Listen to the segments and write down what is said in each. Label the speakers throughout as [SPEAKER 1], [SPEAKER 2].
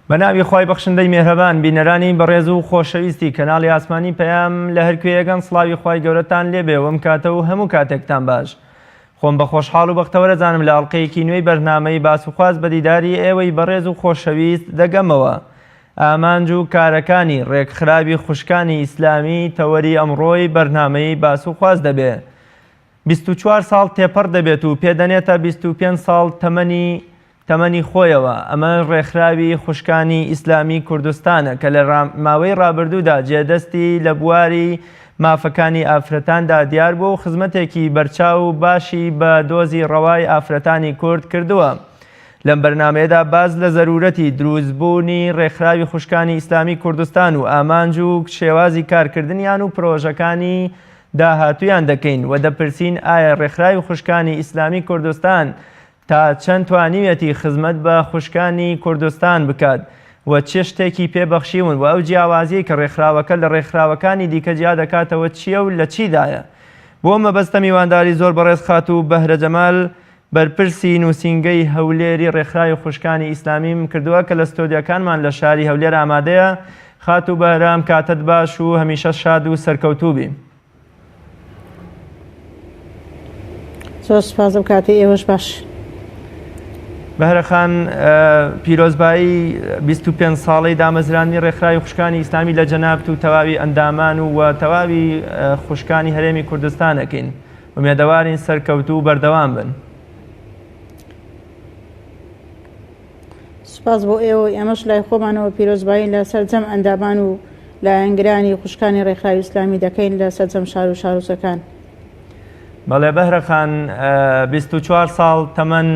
[SPEAKER 1] بە ناوی خوای بەخشندەی مێهرەبان بینەرانی بەڕێز و خۆشەویستی کەناڵی ئاسمانی پەیام لە هەر کوێیەکەن سڵاوی خوای گەورەتان لێبێ و ئەم کاتە و هەموو کاتێکتان باش. خۆم بە خۆشحاڵ و بەختەوەرەزانم لە ئەڵقەیەکی نوێی بەرنامەی باس و خواست بە دیداری ئێوەی بەڕێز و خۆشەویست دەگەمەوە. ئامانج و کارەکانی ڕێکخراوی خوشکانی ئیسلامی تەوەری ئەمڕۆی بەرنامەی باس و خواست دەبێ. 24 ساڵ تێپەڕ دەبێت و پێدەنێتە 25 ساڵ تەمەنی تەمەنی خۆیەوە، ئەمە ڕێکخراوی خوشکانی ئیسلامی کوردستانە کە لە ماوەی ڕابردوودا جێدەستی لە بواری مافەکانی ئافرەتاندا دیار بووە و خزمەتێکی بەرچاو و باشی بە دۆزی ڕەوای ئافرەتانی کورد کردووە. لەم بەرنامەیەدا باس لە زەرورەتی دروستبوونی ڕێکخراوی خوشکانی ئیسلامی کوردستان و ئامانج و شێوازی کارکردنیان و پرۆژەکانی داهاتوویان دەکەین و دەپرسین ئایا ڕێکخراوی خوشکانی ئیسلامی کوردستان تا چەند توانیویەتی خزمەت بە خوشکانی کوردستان بکات و چ شتێکی پێ بەخشیون و ئەو جیاوازیەی کە ڕێکخراوەکە لە ڕێکخراوەکانی دیکە جیا دەکاتەوە چیە و لە چیدایە؟ بۆ ئەم مەبەستە میوانداری زۆر بەڕێز خاتوو بەهرە جەمال بەرپرسی نووسینگەی هەولێری ڕێکخراوی خوشکانی ئیسلامیم کردووە کە لە ستۆدیۆکانمان لە شاری هەولێر ئامادەیە. خاتوو بەهرە ئەم کاتەت باش و هەمیشە شاد و سەرکەوتوو بی.
[SPEAKER 2] زۆر سپاس ئەم کاتەی ئێوەش باش.
[SPEAKER 1] بەهرە خان پیرۆزبایی 25 ساڵەی دامەزراندنی ڕێکخراوی خوشکانی ئیسلامی لە جەنابت و تەواوی ئەندامان و و تەواوی خوشکانی هەرێمی کوردستان ئەکەین ئومێدەوارین سەرکەوتوو و بەردەوام بن.
[SPEAKER 2] سوپاس بۆ ئێوە و ئێمەش لای خۆمانەوە پیرۆزبایی لە سەرجەم ئەندامان و لایەنگرانی خوشکانی ڕێکخراوی ئیسلامی دەکەین لە سەرجەم شار و شارۆچکەکان.
[SPEAKER 1] بەڵێ بەهرە خان 24 ساڵ تەمەن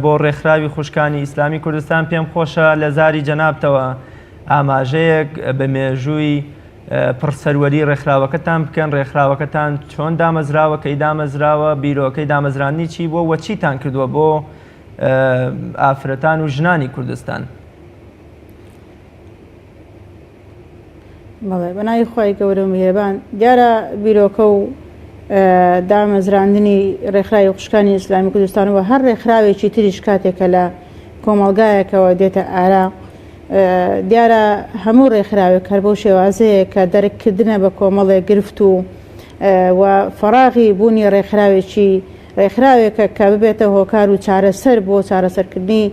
[SPEAKER 1] بۆ ڕێکخراوی خوشکانی ئیسلامی کوردستان پێم خۆشە لە زاری جەنابتەوە ئاماژەیەک بە مێژووی پڕ سەروەری ڕێکخراوەکەتان بکەن ڕێکخراوەکەتان چۆن دامەزراوە کەی دامەزراوە بیرۆکەی دامەزراندنی چی بووە وە چیتان کردووە بۆ ئافرەتان و ژنانی کوردستان.
[SPEAKER 2] بەڵێ بە ناوی خوای گەورە و میهرەبان دیارە بیرۆکە و دامەزراندنی ڕێکخراوی خوشکانی ئیسلامی کوردستان و هەر ڕێکخراوێکی تریش کاتێک کە لە کۆمەڵگایەکەوە دێتە ئارا دیارە هەموو ڕێکخراوێک هەر بەو شێوازەیە کە دەرککردنە بە کۆمەڵێک گرفت و و فەراغی بوونی ڕێکخراوێکی ڕێکخراوێکە کە ببێتە هۆکار و چارەسەر بۆ چارەسەرکردنی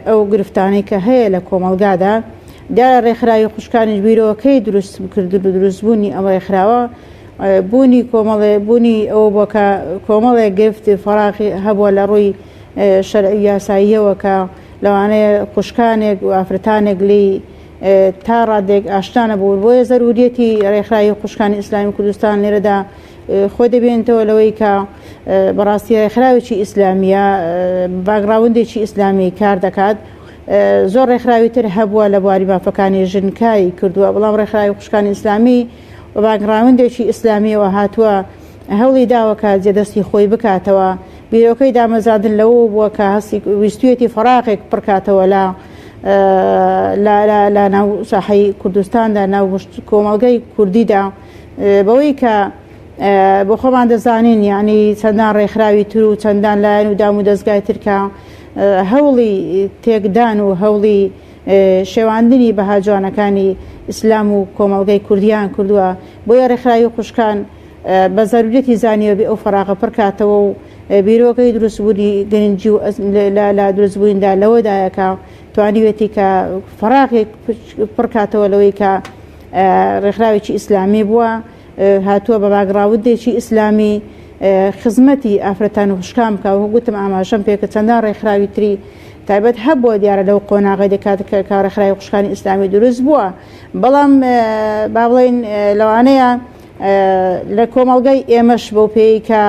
[SPEAKER 2] ئەو گرفتانەی کە هەیە لە کۆمەڵگادا. دیارە ڕێکخراوی خوشکانیش بیرۆکەی دروستکردن و دروستبوونی ئەم ڕێکخراوە بوونی کۆمەڵێ بوونی ئەوە بووە کە کۆمەڵێک گرفت فەراغی هەبووە لە ڕووی شەرعی و یاساییەوە کە لەوانەیە خوشکانێک و ئافرەتانێک لێی تا ڕادێک ئاشنا نەبوون بۆیە زەروریەتی ڕێکخراوی خوشکانی ئیسلامی کوردستان لێرەدا خۆی دەبینێتەوە لەوەی کە بەڕاستی ڕێکخراوێکی ئیسلامیە باگڕاوندێکی ئیسلامی کار دەکات زۆر ڕێکخراوی تر هەبووە لە بواری مافەکانی ژن کاری کردووە بەڵام ڕێکخراوی خوشکانی ئیسلامی بە باگڕاوندێکی ئیسلامیەوە هاتووە هەوڵی داوە کە جێدەستی خۆی بکاتەوە بیرۆکەی دامەزراندن لەوە بووە کە هەستی ویستویەتی فەراغێک پڕکاتەوە لە لە ناو ساحەی کوردستاندا ناو کۆمەڵگەی کوردیدا بەوەی کە بۆ خۆمان دەزانین یعنی چەندان ڕێکخراوی تر و چەندان لایەن و دام و دەستگای ترکە هەوڵی تێکدان و هەوڵی شێواندنی بەها جوانەکانی ئیسلام و کۆمەڵگەی کوردیان کردووە بۆیە ڕێکخراوی خوشکان بە زەرورەتی زانیوە بێ ئەو فەراغە پڕکاتەوە و بیرۆکەی دروستبوونی گرنگی و لە دروستبوویندا لەوەدایە کە توانیوێتی کە فەراغێک پڕکاتەوە لەوەی کە ڕێکخراوێکی ئیسلامی بووە هاتووە بە باگڕاوندێکی ئیسلامی خزمەتی ئافرەتان و خوشکان بکە و گوتم ئاماژەم پێ کە چەندان ڕێکخراوی تری تایبەت هەبووە دیارە لەو قۆناغی دەکات کە ڕێکخراوی خوشکانی ئیسلامی دروست بووە بەڵام با بڵێین لەوانەیە لە کۆمەڵگای ئێمەش بەو پێی کە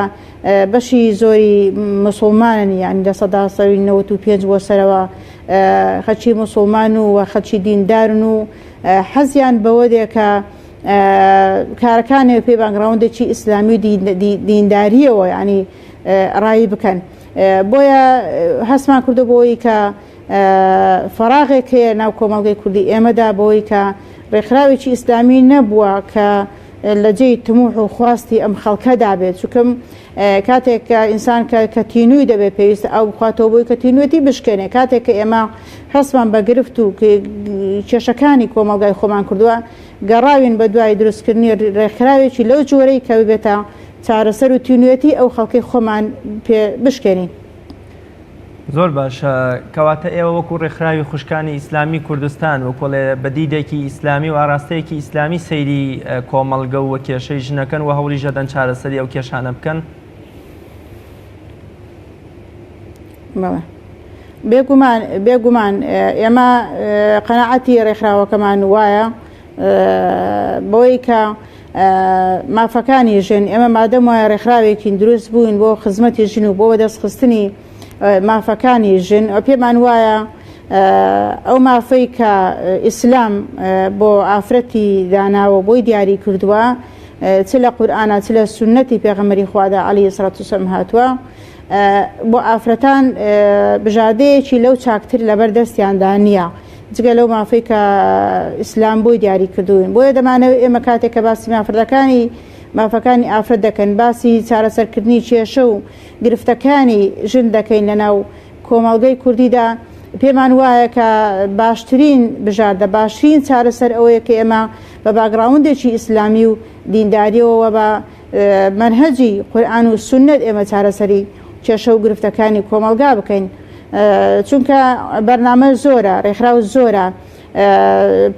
[SPEAKER 2] بەشی زۆری مسلمانن یان 95% بۆ سەرەوە خەلکی مسلمان و خەلکی دیندارن و حەزیان بەوە دێ کە کارەکانی پێی باگراوندێکی ئیسلامی و دینداریەوە ینی ڕایی بکەن بۆیە هەستمان کردو بۆی کە فەراغێک هەیە ناو کۆمەڵگەی کوردی ئێمەدا بەوەی کە ڕێکخراوێکی ئیسلامی نەبووە کە لە جێی تموح و خواستی ئەم خەڵکەدا بێت چونکم کاتێک کە ئینسان کە کە تینووی دەبێت پێویستە ئاو بخواتەوە بۆی کە تینوێتی بشکێنێ کاتێک کە ئێمە هەستمان بە گرفت و کێشەکانی کۆمەڵگای خۆمان کردووە، گەڕاوین بە دوای دروستکردنی ڕێکخراوێکی لەو جۆرەی کە ببێتە چارەسەر و تینوێتی ئەو خەڵکەی خۆمان پێ بشکێنین.
[SPEAKER 1] زۆر باشە، کەواتە ئێوە وەکو ڕێکخراوی خوشکانی ئیسلامی کوردستان وەکۆڵێ بە دیدێکی ئیسلامی و ئاراستەیەکی ئیسلامی سەیری کۆمەڵگە و کێشەی ژنەکەن و هەوڵیش دەدەن چارەسەری ئەو کێشانە بکەن؟
[SPEAKER 2] بەڵێ. بێگومان بێگومان ئێمە قەناعەتی ڕێکخراوەکەمان وایە بەوەی کە مافەکانی ژن ئێمە مادەم وایە ڕێکخراوێکین دروست بووین بۆ خزمەتی ژن و بۆ بەدەستخستنی مافەکانی ژن و پێمان وایە ئەو مافەی کە ئیسلام بۆ ئافرەتی داناوە بۆی دیاری کردووە چ لە قورئانە چ لە سوننەتی پێغەمبەری خوادا عەلەیهی سڵات وسلام هاتووە بۆ ئافرەتان بژاردەیەکی لەو چاکتر لەبەر دەستیاندا نییە جگە لەو مافەی کە ئیسلام بۆی دیاری کردوون بۆیە دەمانەوێت ئێمە کاتێک کە باسی مافردەکانی مافەکانی ئافرەت دەکەن باسی چارەسەرکردنی کێشە و گرفتەکانی ژن دەکەین لەناو کۆمەڵگەی کوردیدا پێمان وایە کە باشترین بژاردە باشترین چارەسەر ئەوەیە کە ئێمە بە باگڕاوندێکی ئیسلامی و دینداریەوە بە مەنهەجی قورئان و سوننەت ئێمە چارەسەری کێشە و گرفتەکانی کۆمەڵگا بکەین چونکە بەرنامە زۆرە ڕێکخراو زۆرە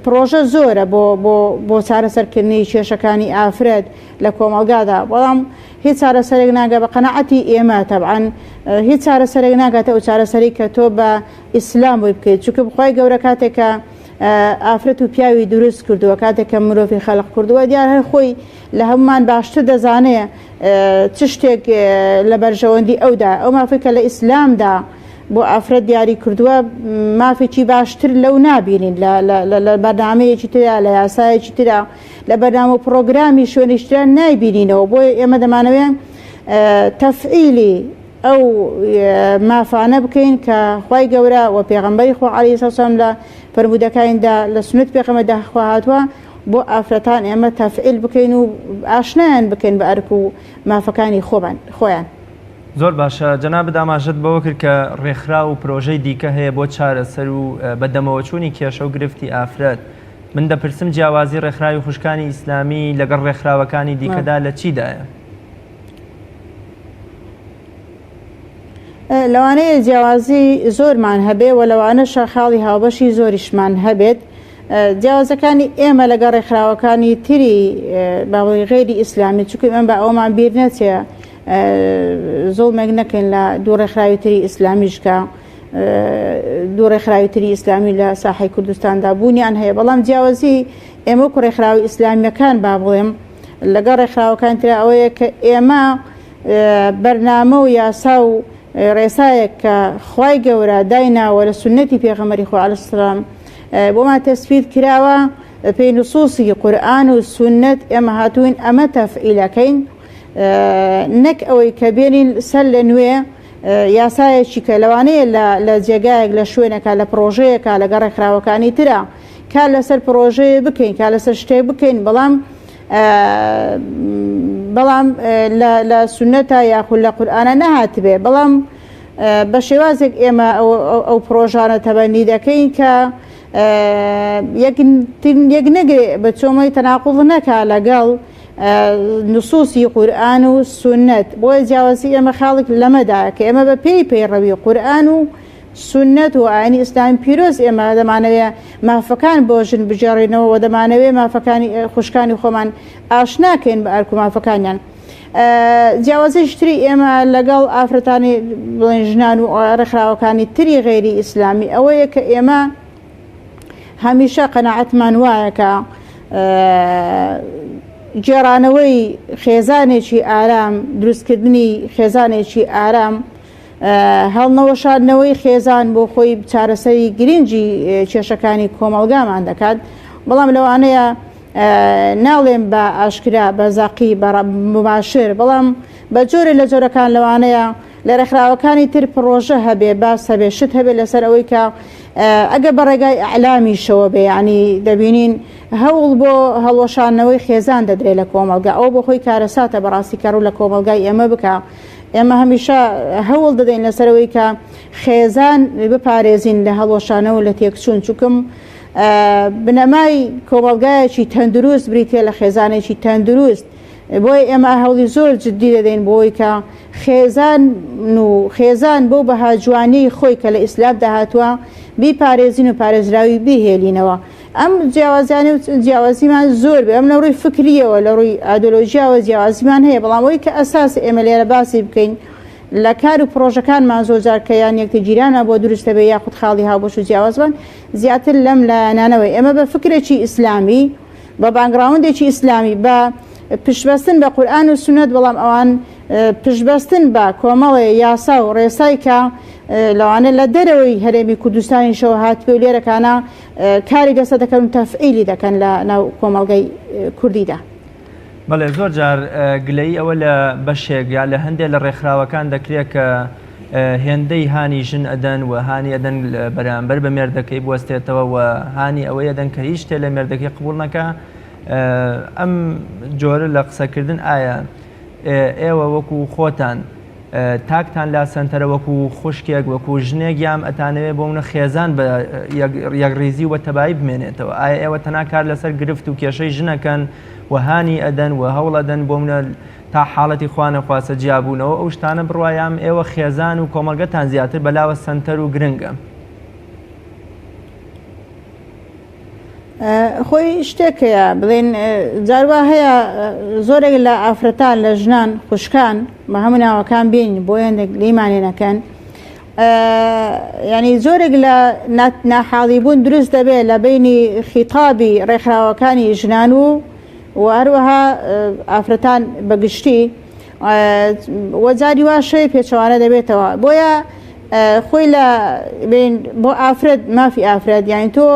[SPEAKER 2] پرۆژە زۆرە بۆ بۆ بۆ چارەسەرکردنی کێشەکانی ئافرەت لە کۆمەڵگادا بەڵام هیچ چارەسەرێک ناگە بە قەنەعەتی ئێمە تەبعەن هیچ چارەسەرێک ناگاتە ئەو چارەسەری کە تۆ بە ئیسلام بۆی بکەیت چونکە بخوای گەورە کاتێک کە ئافرەت و پیاوی دروست کردووە کاتێک کە مرۆڤی خەلق کردووە دیار هەر خۆی لە هەمومان باشتر دەزانێ چ شتێک لە بەرژەوەندی ئەودا ئەو مافی کە لە ئیسلامدا بۆ ئافرەت دیاری کردووە مافێکی باشتر لەو نابینین لە بەرنامەیەکی ترا لە یاسایەکی ترا لە بەرنامە و پرۆگرامی شوێنیشترا نایبینینەوە بۆیە ئێمە دەمانەوێ تەفعیلی ئەو مافانە بکەین کە خوای گەورە و پێغەمبەری خوا عەلەیهی سەلام لە فەرموودەکانیدا لە سوننەتی پێغەمبەردا خوا هاتووە بۆ ئافرەتان ئێمە تەفعیل بکەین و ئاشنایان بکەین بە ئەرک و مافەکانی خۆمان خۆیان.
[SPEAKER 1] زۆر باشە جەنابت ئاماژەت بەوە کرد کە ڕێکخراو و پرۆژەی دیکە هەیە بۆ چارەسەر و بەدەمەوەچوونی کێشە و گرفتی ئافرەت من دەپرسم جیاوازی ڕێکخراوی خوشکانی ئیسلامی لەگەڵ ڕێکخراوەکانی دیکەدا لە چیدایە؟
[SPEAKER 2] لەوانەیە جیاوازی زۆرمان هەبێ و لەوانەشە خاڵی هاوبەشی زۆریشمان هەبێت جیاوازەکانی ئێمە لەگەڵ ڕێکخراوەکانی تری باڵی غێری ئیسلامی چونکە ئێمە بە ئەومان بیر نەچێ زوڵمێک نەکەین لە دوو ڕێکخراوی تری ئیسلامیش کە دوو ڕێکخراوی تری ئیسلامی لە ساحەی کوردستاندا بوونیان هەیە بەڵام جیاوازی ئێمە وەکو ڕێکخراوی ئیسلامیەکان با بڵێم لەگەڵ ڕێکخراوەکان ترا ئەوەیە کە ئێمە بەرنامە و یاسا و ڕێسایەک کە خوای گەورە دایناوە لە سوننەتی پێغەمبەری خوا علیه السلام بۆمان تەسفید کراوە پێی نصوصی قورئان و سوننەت ئێمە هاتووین ئەمە تەفعیلەکەین نەک ئەوەی کە بێنین سەر لە نوێ یاسایەکی کە لەوانەیە لە جێگایەک لە شوێنەکە لە پرۆژەیەکە لەگەڵ ڕێکخراوەکانی ترە کار لەسەر پرۆژەیە بکەین کار لەسەر شتێک بکەین بەڵام بەڵام لە سونەتا یاخود لە قورئانە نەهاتبێ بەڵام بە شێوازێک ئێمە ئەو پرۆژانە تەبەنی دەکەین کە یەک نەگرێ بە چۆمەی تەناقض نەکا لەگەڵ نصوصی قورئان و سونەت بۆیە جیاوازی ئێمە خاڵک لەمەدا کە ئێمە بە پێی پەیڕەوی قورئان و سوننەت و ئاینی ئیسلامی پیرۆز ئێمە دەمانەوێ مافەکان بۆ ژن بگێڕینەوە و دەمانەوێ مافەکانی خوشکانی خۆمان ئاشنا کەین بە ئەرک و مافەکانیان. جیاوازیش تری ئێمە لەگەڵ ئافرەتانی بڵێن ژنان و ڕێکخراوەکانی تری غەیری ئیسلامی ئەوەیە کە ئێمە هەمیشە قەناعەتمان وایە کە گێڕانەوەی خێزانێکی ئارام دروستکردنی خێزانێکی ئارام هەڵنەوەشاندنەوەی خێزان بۆ خۆی چارەسەری گرنگی کێشەکانی کۆمەڵگامان دەکات، بەڵام لەوانەیە ناڵێم بە ئاشکرا بە زەقی بە مباشر بەڵام بە جۆرێ لە جۆرەکان لەوانەیە لە ڕێکخراوەکانی تر پڕۆژە هەبێ باس هەبێ شت هەبێ لەسەر ئەوەی کە ئەگە بە ڕێگای ئەعلامیشەوە بێ یعنی دەبینین هەوڵ بۆ هەڵوەشاندنەوەی خێزان دەدرێت لە کۆمەڵگا ئەوە بۆ خۆی کارەساتە بەڕاستی کە ڕوو لە کۆمەڵگای ئێمە بکە. ئێمە هەمیشە هەوڵ دەدەین لەسەرەوەی کە خێزان بپارێزین لە هەڵوەشانەوە لە تێکچوون چونکم بنەمای کۆمەڵگایەکی تەندروست بریتە لە خێزانێکی تەندروست بۆیە ئێمە هەوڵی زۆر جدی دەدەین بۆی کە خێزان و خێزان بۆ بەها جوانیی خۆی کە لە ئیسلامدا هاتووە بیپارێزین و پارێزراوی بیهێلینەوە. ئەم جیاوازیانە و جیاوازیمان زۆر بێ ئەم لە ڕووی فکریەوە لە ڕووی ئایدۆلۆژیاوە جیاوازیمان هەیە بەڵام ئەوەی کە ئەساس ئێمە لێرە باسی بکەین لە کار و پڕۆژەکانمان زۆر جار کە یان یەکترگیرانە بۆ دروست دەبێ یاخود خاڵی هاوبەش و جیاوازمان زیاتر لەم لایەنانەوەی ئێمە بە فکرێکی ئیسلامی بە باکگراوندێکی ئیسلامی بە پشتبەستن بە قورئان و سوننەت بەڵام ئەوان پشتبەستن بە کۆمەڵێ یاسا و ڕێسای کە لەوانە لە دەرەوەی هەرێمی کوردستانیشەوە هاتبێ و لێرەکانە کاری لەسەر دەکەن و تەفعیلی دەکەن لە ناو کۆمەڵگەی کوردیدا.
[SPEAKER 1] بەڵێ زۆر جار گلەیی ئەوە لە بەشێک یا لە هەندێک لە ڕێکخراوەکان دەکرێت کە هێندەی هانی ژن ئەدەن و هانی ئەدەن بەرامبەر بە مێردەکەی بوەستێتەوە و هانی ئەوەی ئەدەن کە هیچ شتێ لە مێردەکەی قبوڵ نەکا ئەم جۆرە لە قسەکردن ئایا ئێوە وەکو خۆتان تاکتان لا سەنتەرە وەکو خوشکێک وەکو ژنێک یام ئەتانەوێ بۆ منە خێزان بە یەکڕیزی و بە تەبایی بمێنێتەوە ئایا ئێوە تەنها کار لەسەر گرفت و کێشەی ژنەکەن و هانی ئەدەن و هەوڵ ئەدەن بۆ منە تا حاڵەتی خوانەخواستە جیابوونەوە ئەو شتانە بڕوا یام ئێوە خێزان و کۆمەڵگەتان زیاتر بەلاوە سەنتەر و گرنگە؟
[SPEAKER 2] خۆی شتێک هەیە بڵێن جاروا هەیە زۆرێک لە ئافرەتان لە ژنان خوشکان بە هەموو ناوەکان بین بۆ هێندێک لیمانێ نەکەن ینی زۆرێک لە ناحاڵی بوون دروست دەبێت لە بینی خیتابی ڕێکخراوەکانی ژنان و و هەروەها ئافرەتان بە گشتی وە جاری واش هەیە پێچەوانە دەبێتەوە بۆیە خۆی لە بین بۆ ئافرەت مافی ئافرەت یانی تۆ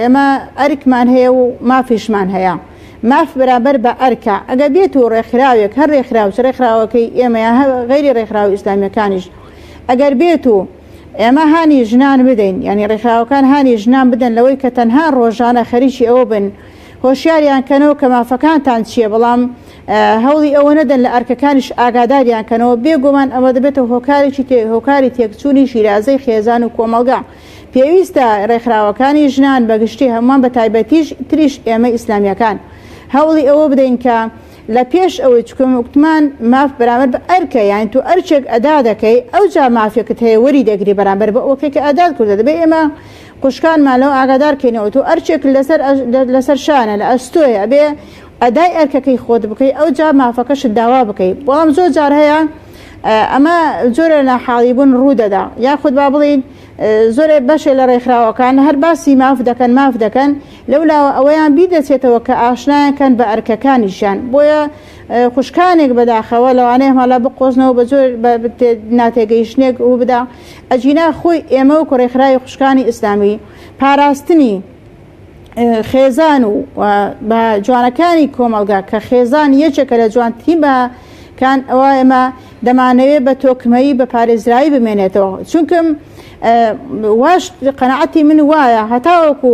[SPEAKER 2] ئێمە ئەرکمان هەیە و مافیشمان هەیە ماف بەرامبەر بە ئەرکە ئەگە بێت و ڕێکخراوێک هەر ڕێکخراو چ ڕێکخراوەکەی ئێمە یا غەیری ڕێکخراو ئیسلامیەکانیش ئەگەر بێت و ئێمە هانی ژنان بدەین یعنی ڕێکخراوەکان هانی ژنان بدەن لەوەی کە تەنها ڕۆژانە خەریکی ئەوە بن هۆشیاریان کەنەوە کە مافەکانتان چییە بەڵام هەوڵی ئەوە نەدەن لە ئەرکەکانیش ئاگاداریان کەنەوە، بێ گومان ئەمە دەبێتە هۆکارێکی هۆکاری تێکچوونی شیرازەی خێزان و کۆمەڵگا. پێویستە ڕێکخراوەکانی ژنان بە گشتی هەمووان بە تایبەتیش تریش ئێمە ئیسلامییەکان هەوڵی ئەوە بدەین کە لە پێش ئەوەی چونکە وتمان ماف بەرامبەر بە ئەرکە یانی تۆ ئەرکێک ئەدا دەکەی ئەوجا مافێکت هەیە وەری دەگری بەرامبەر بە ئەوەکەی کە ئەدات کردە دەبێ ئێمە خوشکانمان لەوە ئاگادار کەینەوە تۆ ئەرکێک لەسەر لەسەر شانە لە ئەستۆیە ئەبێ ئەدای ئەرکەکەی خۆت بکەی ئەوجا مافەکەشت داوا بکەی بەڵام زۆر جار هەیە ئەمە جۆرە لە ناحاڵی بوون ڕوو دەدا یاخود با بڵین زۆرێ بەشێ لە ڕێکخراوەکان هەر باسی ماف دەکەن ماف دەکەن لەولاوە ئەوەیان بیر دەچێتەوە کە ئاشنایان کەن بە ئەرکەکانیشیان بۆیە خوشکانێک بەداخەوە لەوانەیە هەڵە بقۆزنەوە بە زۆر ناتێگەیشتنێک و بدا ئەگینا خۆی ئێمە و ڕێکخراوی خوشکانی ئیسلامی پاراستنی خێزان و بە جوانەکانی کۆمەڵگا کە خێزان یەکێکە لە جوانترین بەکان ئەوە ئێمە دەمانەوێت بە تۆکمەیی بە پارێزراوی بمێنێتەوە چونکم واش قەنەعەتی من وایە هەتاوەکو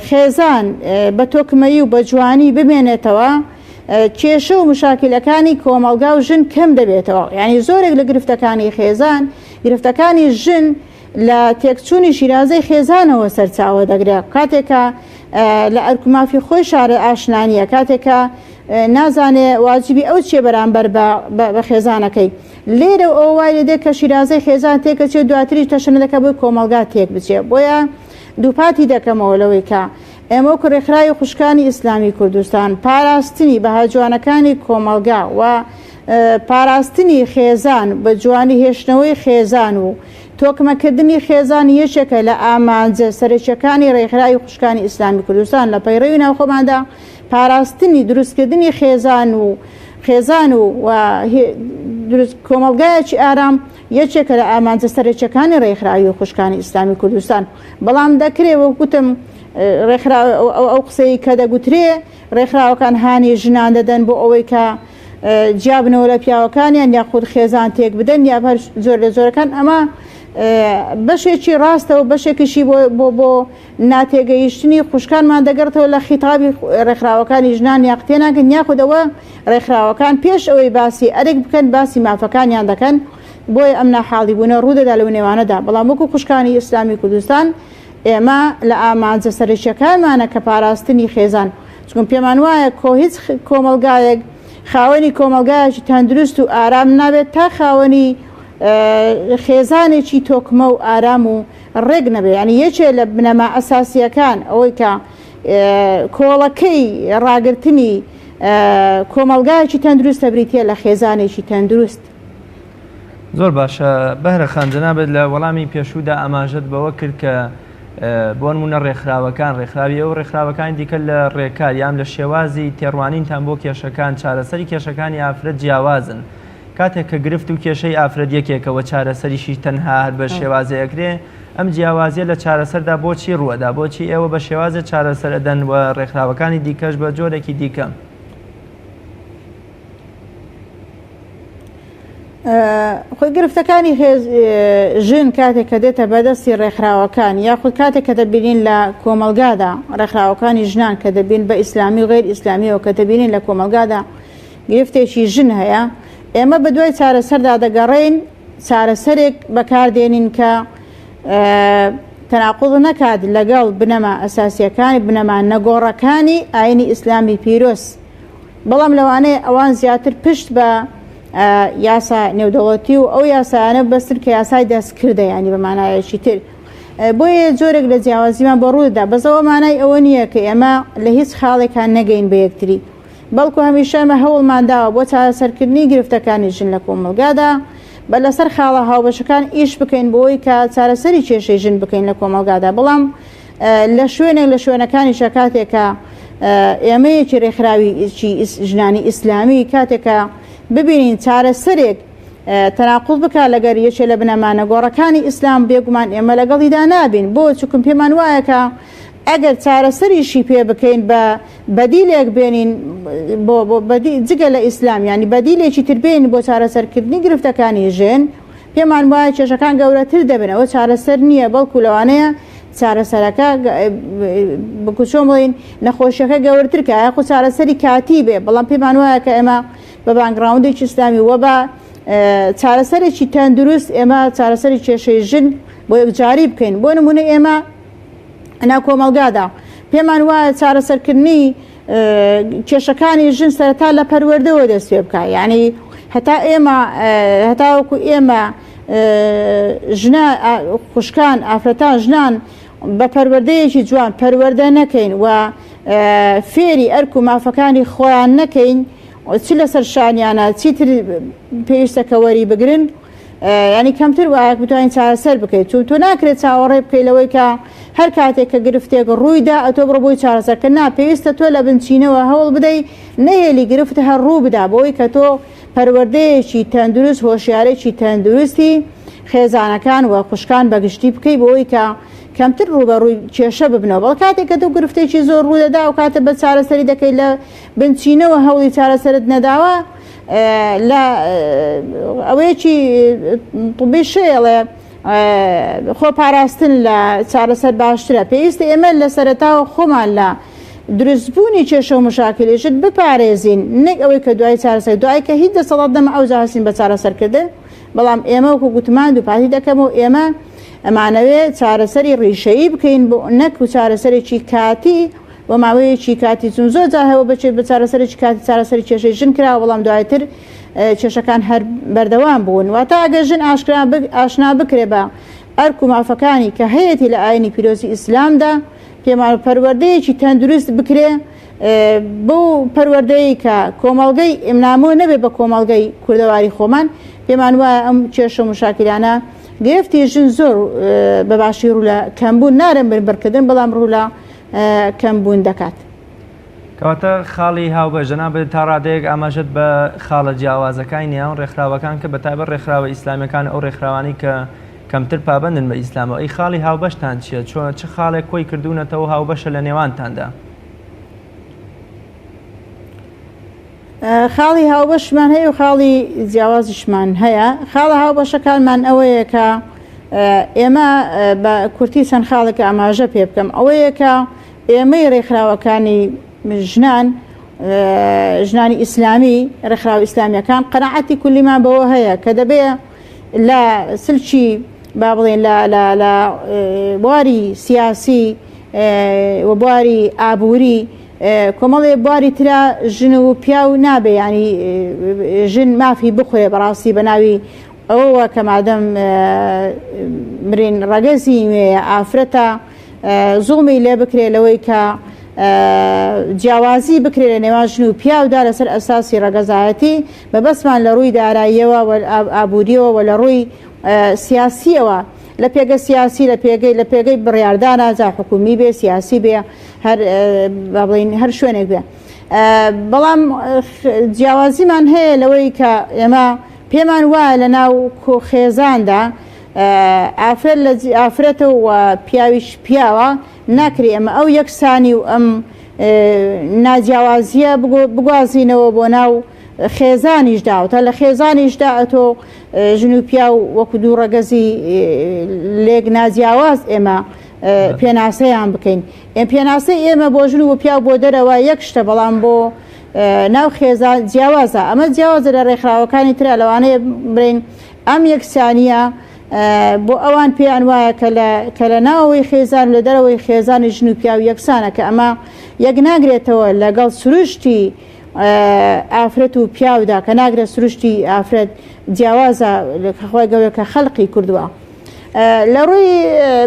[SPEAKER 2] خێزان بە تۆکمەیی و بە جوانی بمێنێتەوە کێشە و مشاکلەکانی کۆمەڵگا و ژن کەم دەبێتەوە یعنی زۆرێک لە گرفتەکانی خێزان گرفتەکانی ژن لە تێکچوونی شیرازەی خێزانەوە سەرچاوە دەگرێت، کاتێک کە لە ئەرک و مافی خۆی شارە ئاشنا نییە، کاتێک کە نازانێ واجبی ئەو چییە بەرامبەر بە خێزانەکەی. لێرە ئەوە وای لێ دێت کە شیرازەی خێزان تێکەچێ و دواتریش تەشەنە دەکات بۆی کۆمەڵگا تێک بچێ. بۆیە دووپاتی دەکەمەوە لەوەی کە ئێمە وەکو ڕێکخراوی خوشکانی ئیسلامی کوردستان پاراستنی بەها جوانەکانی کۆمەڵگا و پاراستنی خێزان بە جوانی هێشتنەوەی خێزان و تۆکمەکردنی خێزان یەکێکە لە ئامانجە سەرەکیەکانی ڕێکخراوی خوشکانی ئیسلامی کوردستان لە پەیڕەوی ناوخۆماندا پاراستنی دروستکردنی خێزان و خێزان و دروست کۆمەڵگایەکی ئارام یەکێکە لە ئامانجە سەرەکیەکانی ڕێکخراوی خوشکانی ئیسلامی کوردستان بەڵام دەکرێ وەک گوتم ڕێکخراو ئەو قسەی کە دەگوترێ ڕێکخراوەکان هانی ژنان دەدەن بۆ ئەوەی کە جیابنەوە لە پیاوەکانیان یاخود خێزان تێک بدەن یا هەر زۆر لە زۆرەکان ئەمە بەشێکی ڕاستە و بەشێکیشی بۆ بۆ بۆ ناتێگەیشتنی خوشکانمان دەگەڕێتەوە لە خیتابی ڕێکخراوەکانی ژنان یاخ تێناگەن یاخود ئەوە ڕێکخراوەکان پێش ئەوەی باسی ئەرک بکەن باسی مافەکانیان دەکەن بۆیە ئەم ناحاڵی بوونە ڕوودەدا لەو نێوانەدا بەڵام وەکو خوشکانی ئیسلامی کوردستان ئێمە لە ئامانجە سەرەکیەکانمانە کە پاراستنی خێزان چونکە پێمان وایە کۆ هیچ کۆمەڵگایەک خاوەنی کۆمەڵگایەکی تەندروست و ئارام نابێت تا خاوەنی خێزانێکی تۆکمە و ئارام و ڕێک نەبێ یانی یەکێ لە بنەما ئەساسیەکان ئەوەی کە کۆڵەکەی ڕاگرتنی کۆمەڵگایەکی تەندروستە بریتە لە خێزانێکی تەندروست.
[SPEAKER 1] زۆر باشە بەهرە خان جەنابت لە وەڵامی پێشوودا ئاماژەت بەوە کرد کە بۆ نمونە ڕێکخراوەکان ڕێکخراوی ئەو ڕێکخراوەکانی دیکە لە ڕێکار یان لە شێوازی تێڕوانینتان بۆ کێشەکان چارەسەری کێشەکانی ئافرەت جیاوازن کاتێک کە گرفت و کێشەی ئافرەت یەکێکە و چارەسەریشی تەنها هەر بە شێوازێ ئەکرێ، ئەم جیاوازیە لە چارەسەردا بۆچی ڕووئەدا؟ بۆچی ئێوە بە شێوازێ چارەسەر ئەدەن و ڕێکخراوەکانی دیکەش بە جۆرێکی دیکە؟
[SPEAKER 2] خۆی گرفتەکانی ژن کاتێک کە دێتە بەدەستی ڕێکخراوەکان یاخود کاتێک کە دەبینین لە کۆمەلگادا ڕێکخراوەکانی ژنان کە دەبین بە ئیسلامی و غیر ئیسلامیەوە کە دەبینین لە کۆمەلگادا گرفتێکی ژن هەیە، ئێمە بەدوای چارەسەردا دەگەڕێین، چارەسەرێک بەکاردێنین کە تەناقوض نەکات لەگەڵ بنەما ئەساسیەکانی بنەما نەگۆڕەکانی ئاینی ئیسلامی پیرۆز. بەڵام لەوانەیە ئەوان زیاتر پشت بە یاسا نێودەوڵەتی و ئەو یاسایانە بەستن کە یاسای دەستکردە ینی بە مانایەکی تر. بۆیە جۆرێک لە جیاوازیمان بۆ ڕوودا بەس ئەوە مانای ئەوە نییە کە ئێمە لە هیچ خاڵێکان نەگەین بە یەکتری. بەڵکو هەمیشە ئێمە هەوڵمان داوە بۆ چارەسەرکردنی گرفتەکانی ژن لە کۆمەڵگادا بە لەسەر خاڵە هاوبەشەکان ئیش بکەین بۆی کە چارەسەری کێشەی ژن بکەین لە کۆمەڵگادا بەڵام لە شوێنێک لە شوێنەکانیشە کاتێکە ئێمەیەکی ڕێکخراوی ژنانی ئیسلامی کاتێکە ببینین چارەسەرێک تەناقوض بکا لەگەر یەکێ لە بنەما نەگۆڕەکانی ئیسلام بێگومان ئێمە لەگەڵیدا نابین بۆ چونکم پێمان وایە کە ئەگەر چارەسەریشی پێ بکەین بە بەدیلێک بێنین بۆ بۆ بەدی جگە لە ئیسلام یانی بەدیلێکی تر بێنین بۆ چارەسەرکردنی گرفتەکانی ژن پێمان وایە کێشەکان گەورەتر دەبن ئەوە چارەسەر نییە بەڵکو لەوانەیە چارەسەرەکە بکو چۆن بڵێین نەخۆشیەکە گەورەتر کە یاخود چارەسەری کاتی بێ بەڵام پێمان وایە کە ئێمە بە باکگراوندێکی ئیسلامی وە بە چارەسەرێکی تەندروست ئێمە چارەسەری کێشەی ژن بۆ یەکجاری بکەین بۆ نمونە ئێمە ناو کۆمەڵگادا پێمان وایە چارەسەرکردنی کێشەکانی ژن سەرەتا لە پەروەردەوە دەست پێ بکە یعنی هەتا ئێمە هەتاوەکو ئێمە ژنە خوشکان ئافرەتان ژنان بە پەروەردەیەکی جوان پەروەردە نەکەین و فێری ئەرک و مافەکانی خۆیان نەکەین چ لەسەر شانیانە چیتر پێویستە کە وەری بگرن ینی کەمتر وایە بتوانین چارەسەر بکەیت چون تۆ ناکرێت چاوەڕێ بکەیت لەوەی کە هەر کاتێک کە گرفتێک ڕوویدا ئەتۆ بڕۆ بۆی چارەسەرکە نا پێویستە تۆ لە بنچینەوە هەوڵ بدەی نەهێلی گرفت هەر ڕوو بدا بۆی کە تۆ پەروەردەیەکی تەندروست هۆشیارێکی تەندروستی خێزانەکان و خوشکان بەگشتی بکەی بۆی کە کەمتر ڕووبەڕووی کێشە ببنەوە بەڵ کاتێک کە تۆ گرفتێکی زۆر ڕوودەدا و کاتە بە چارەسەری دەکەیت لە بنچینەوە هەوڵی چارەسەرت نەداوە لە ئەوەیەکی طبی شێڵێ خۆ پاراستن لە چارەسەر باشترە پێویستە ئێمە لە سەرەتاوە خۆمان لە دروستبوونی کێشە و مشاکلیشت بپارێزین نەک ئەوەی کە دوای چارەسەر دوای کە هیچ دەسەڵات نەما ئەوجا هەستین بە چارەسەرکردن بەڵام ئێمە وەکو گوتمان دووپاتی دەکەمەوە ئێمە ئەمانەوێ چارەسەری ڕیشەیی بکەین بۆ نەک و چارەسەرێکی کاتی بۆ ماوەیەکی کاتی چون زۆر جار هەوە بچێت بە چارەسەرێکی کاتی چارەسەری کێشەی ژن کراوە بەڵام دوایتر کێشەکان هەر بەردەوام بوون واتە ئەگەر ژن ئاشکرا ئاشنا بکرێ بە ئەرک و مافەکانی کە هەیەتی لە ئاینی پیرۆزی ئیسلامدا پێمان پەروەردەیەکی تەندروست بکرێ بەو پەروەردەیە کە کۆمەڵگەی ئمنامۆ نەبێ بە کۆمەڵگەی کوردەواری خۆمان پێمان وایە ئەم کێشە و مشاکلانە گرفتی ژن زۆر بە باشی ڕوو لە کەمبوون نارم بنبڕکردن بەڵام ڕوو لە کەمبوون دەکات.
[SPEAKER 1] کەواتە خاڵی هاوبەش، جەنابت تا ڕادەیەک ئاماژەت بە خاڵە جیاوازەکانی نێوان ڕێکخراوەکان کرد، بەتایبەت ڕێکخراوە ئیسلامیەکان و ئەو ڕێکخراوانەی کە کەمتر پابەندن بە ئیسلامەوە، ئەی خاڵی هاوبەشتان چییە؟ چۆن چ خاڵێک کۆی کردوونەتەوە و هاوبەشە لە نێوانتاندا؟
[SPEAKER 2] خاڵی هاوبەشمان هەیە و خاڵی جیاوازیشمان هەیە خاڵە هاوبەشەکانمان ئەوەیە کە ئێمە بە کورتی چەند خاڵێک ئاماژە پێ بکەم ئەوەیە کە ئێمەی ڕێکخراوەکانی ژنان ژنانی ئیسلامی ڕێکخراوە ئیسلامیەکان قەناعەتی کولیمان بەوە هەیە کە دەبێ لە سلکی با بڵێن لە لە لە بواری سیاسی و بواری ئابووری کۆمەڵێ بواری ترا ژن و پیاو نابێ ینی ژن مافی بخورێ بەڕاستی بە ناوی ئەوەوە کە مادەم مرین ڕەگەزی نوێیە ئافرەتە زوڵمی لێ بکرێ لەوەی کە جیاوازی بکرێ لە نێوان ژن و پیاودا لەسەر ئەساسی ڕەگەزایەتی، مەبەستمان لە ڕووی داراییەوە و ئابوورییەوە و لە ڕووی سیاسییەوە لە پێگە سیاسی لە پێگەی لە پێگەی بڕیاردانە جا حکوومی بێ سیاسی بێ هەر با بڵێین هەر شوێنێک بێ بەڵام جیاوازیمان هەیە لەوەی کە ئێمە پێمان وایە لە ناو خێزاندا ئافرەت لە ئافرەتە و پیاویش پیاوە ناکرێ ئێمە ئەو یەکسانی و ئەم ناجیاوازییە بگوازینەوە بۆ ناو خێزانیشدا و تا لە خێزانیشدا ئەتۆ ژن و پیاو وەکو دوو ڕەگەزی لێک ناجیاواز ئێمە پێناسەیان بکەین. ئێ پێناسەی ئێمە بۆ ژن و پیاو بۆ دەرەوە یەک شتە بەڵام بۆ ناو خێزان جیاوازە. ئەمە جیاوازە لە ڕێکخراوەکانی ترا لەوانەیە بڵێین ئەم یەکسانییە بۆ ئەوان پێیان وایە کە لە کە لە ناوەوەی خێزان و لە دەرەوەی خێزانی ژن و پیاو یەکسانە کە ئەمە یەک ناگرێتەوە لەگەڵ سروشتی ئافرەت و پیاودا کە ناگرێت سروشتی ئافرەت جیاوازە کە خوای گەورە کە خەلقی کردووە لە ڕووی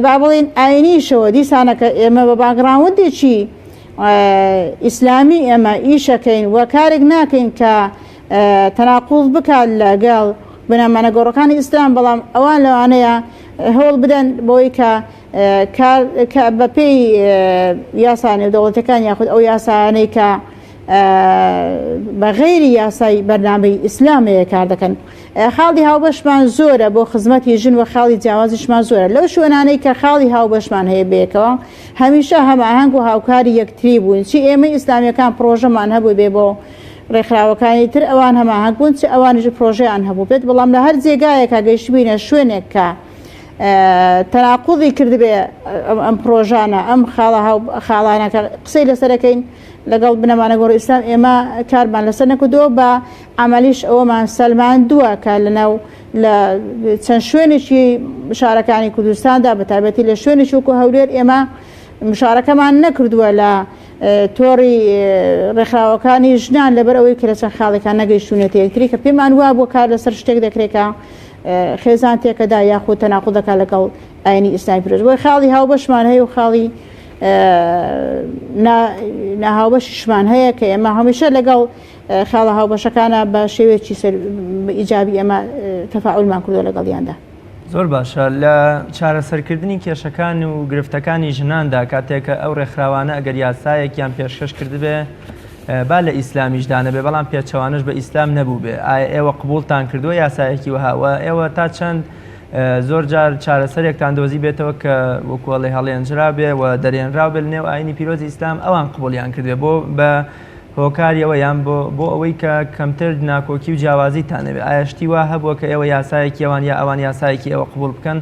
[SPEAKER 2] با بڵێین ئاینیشەوە دیسانەکە ئێمە بە باگڕاوندێکی ئیسلامی ئێمە ئیشەکەین و کارێک ناکەین کە تەناقوض بکات لەگەڵ بنەما نەگۆڕەکانی ئیسلام، بەڵام ئەوان لەوانەیە هەوڵ بدەن بۆی کە کار کە بەپێی یاسا نێودەوڵەتەکان یاخود ئەو یاسایانەی کە بە غەیری یاسای بەرنامەی ئیسلامەیە کار دەکەن. خاڵی هاوبەشمان زۆرە بۆ خزمەتی ژن و خاڵی جیاوازیشمان زۆرە لەو شوێنانەی کە خاڵی هاوبەشمان هەیە بەیەکەوە هەمیشە هەماهەنگ و هاوکاری یەکتری بووین چی ئێمەی ئیسلامیەکان پڕۆژەمان هەبوو بێ بۆ ڕێکخراوەکانی تر ئەوان هەماهەنگ بوون چ ئەوانیش پرۆژەیان هەبووبێت بەڵام لە هەر جێگایەکا گەیشتبینە شوێنێک کە تەناقوضی کردبێ ئەم پرۆژانە ئەم خاڵە خاڵانە کە قسەی لەسەرەکەین لەگەڵ بنەمانە گۆڕ ئیسلام ئێمە کارمان لەسەر نەکردووە بە عملیش ئەوەمان سەلماندووە کە لەناو لە چەند شوێنێکی شارەکانی کوردستاندا بە تایبەتی لە شوێنێکی وەکو هەولێر ئێمە مشارەکەمان نەکردووە لە تۆڕی ڕێکخراوەکانی ژنان لەبەر ئەوەی کە لە چەند خاڵێکان نەگەیشتوونەتە یەکتری کە پێمان وابووە کار لەسەر شتێک دەکرێت کە خێزان تێکەدا یاخود تەناقض دەکات لەگەڵ ئاینی ئیسلامی پیرۆز بۆیە خاڵی هاوبەشمان هەیە و خاڵی ناهاوبەشیشمان هەیە کە ئێمە هەمیشە لەگەڵ خاڵە هاوبەشەکانە بە شێوەیەکی ئیجابی ئێمە تەفاعولمان کردووە لەگەڵیاندا.
[SPEAKER 1] زۆر باشە لە چارەسەرکردنی کێشەکان و گرفتەکانی ژناندا کاتێک کە ئەو ڕێکخراوانە ئەگەر یاسایەکیان پێشکەش کردبێ با لە ئیسلامیشدا نەبێ بەڵام پێچەوانەش بە ئیسلام نەبووبێ ئایا ئێوە قبوڵتان کردووە یاسایەکی وەها و ئێوە تا چەند زۆر جار چارەسەرێکتان دۆزی بێتەوە کە وەکوڵێ هەڵێنجرا بێ و دەرێنراو بێ لەنێو ئاینی پیرۆزی ئیسلام ئەوان قبوڵیان کردبێ بۆ بە هۆکاری ئەوە یان بۆ بۆ ئەوەی کە کەمتر ناکۆکی و جیاوازیتان نەبێ ئایا شتی وا هەبووە کە ئێوە یاسایەکی ئەوان یا ئەوان یاسایەکی ئێوە قبوڵ بکەن؟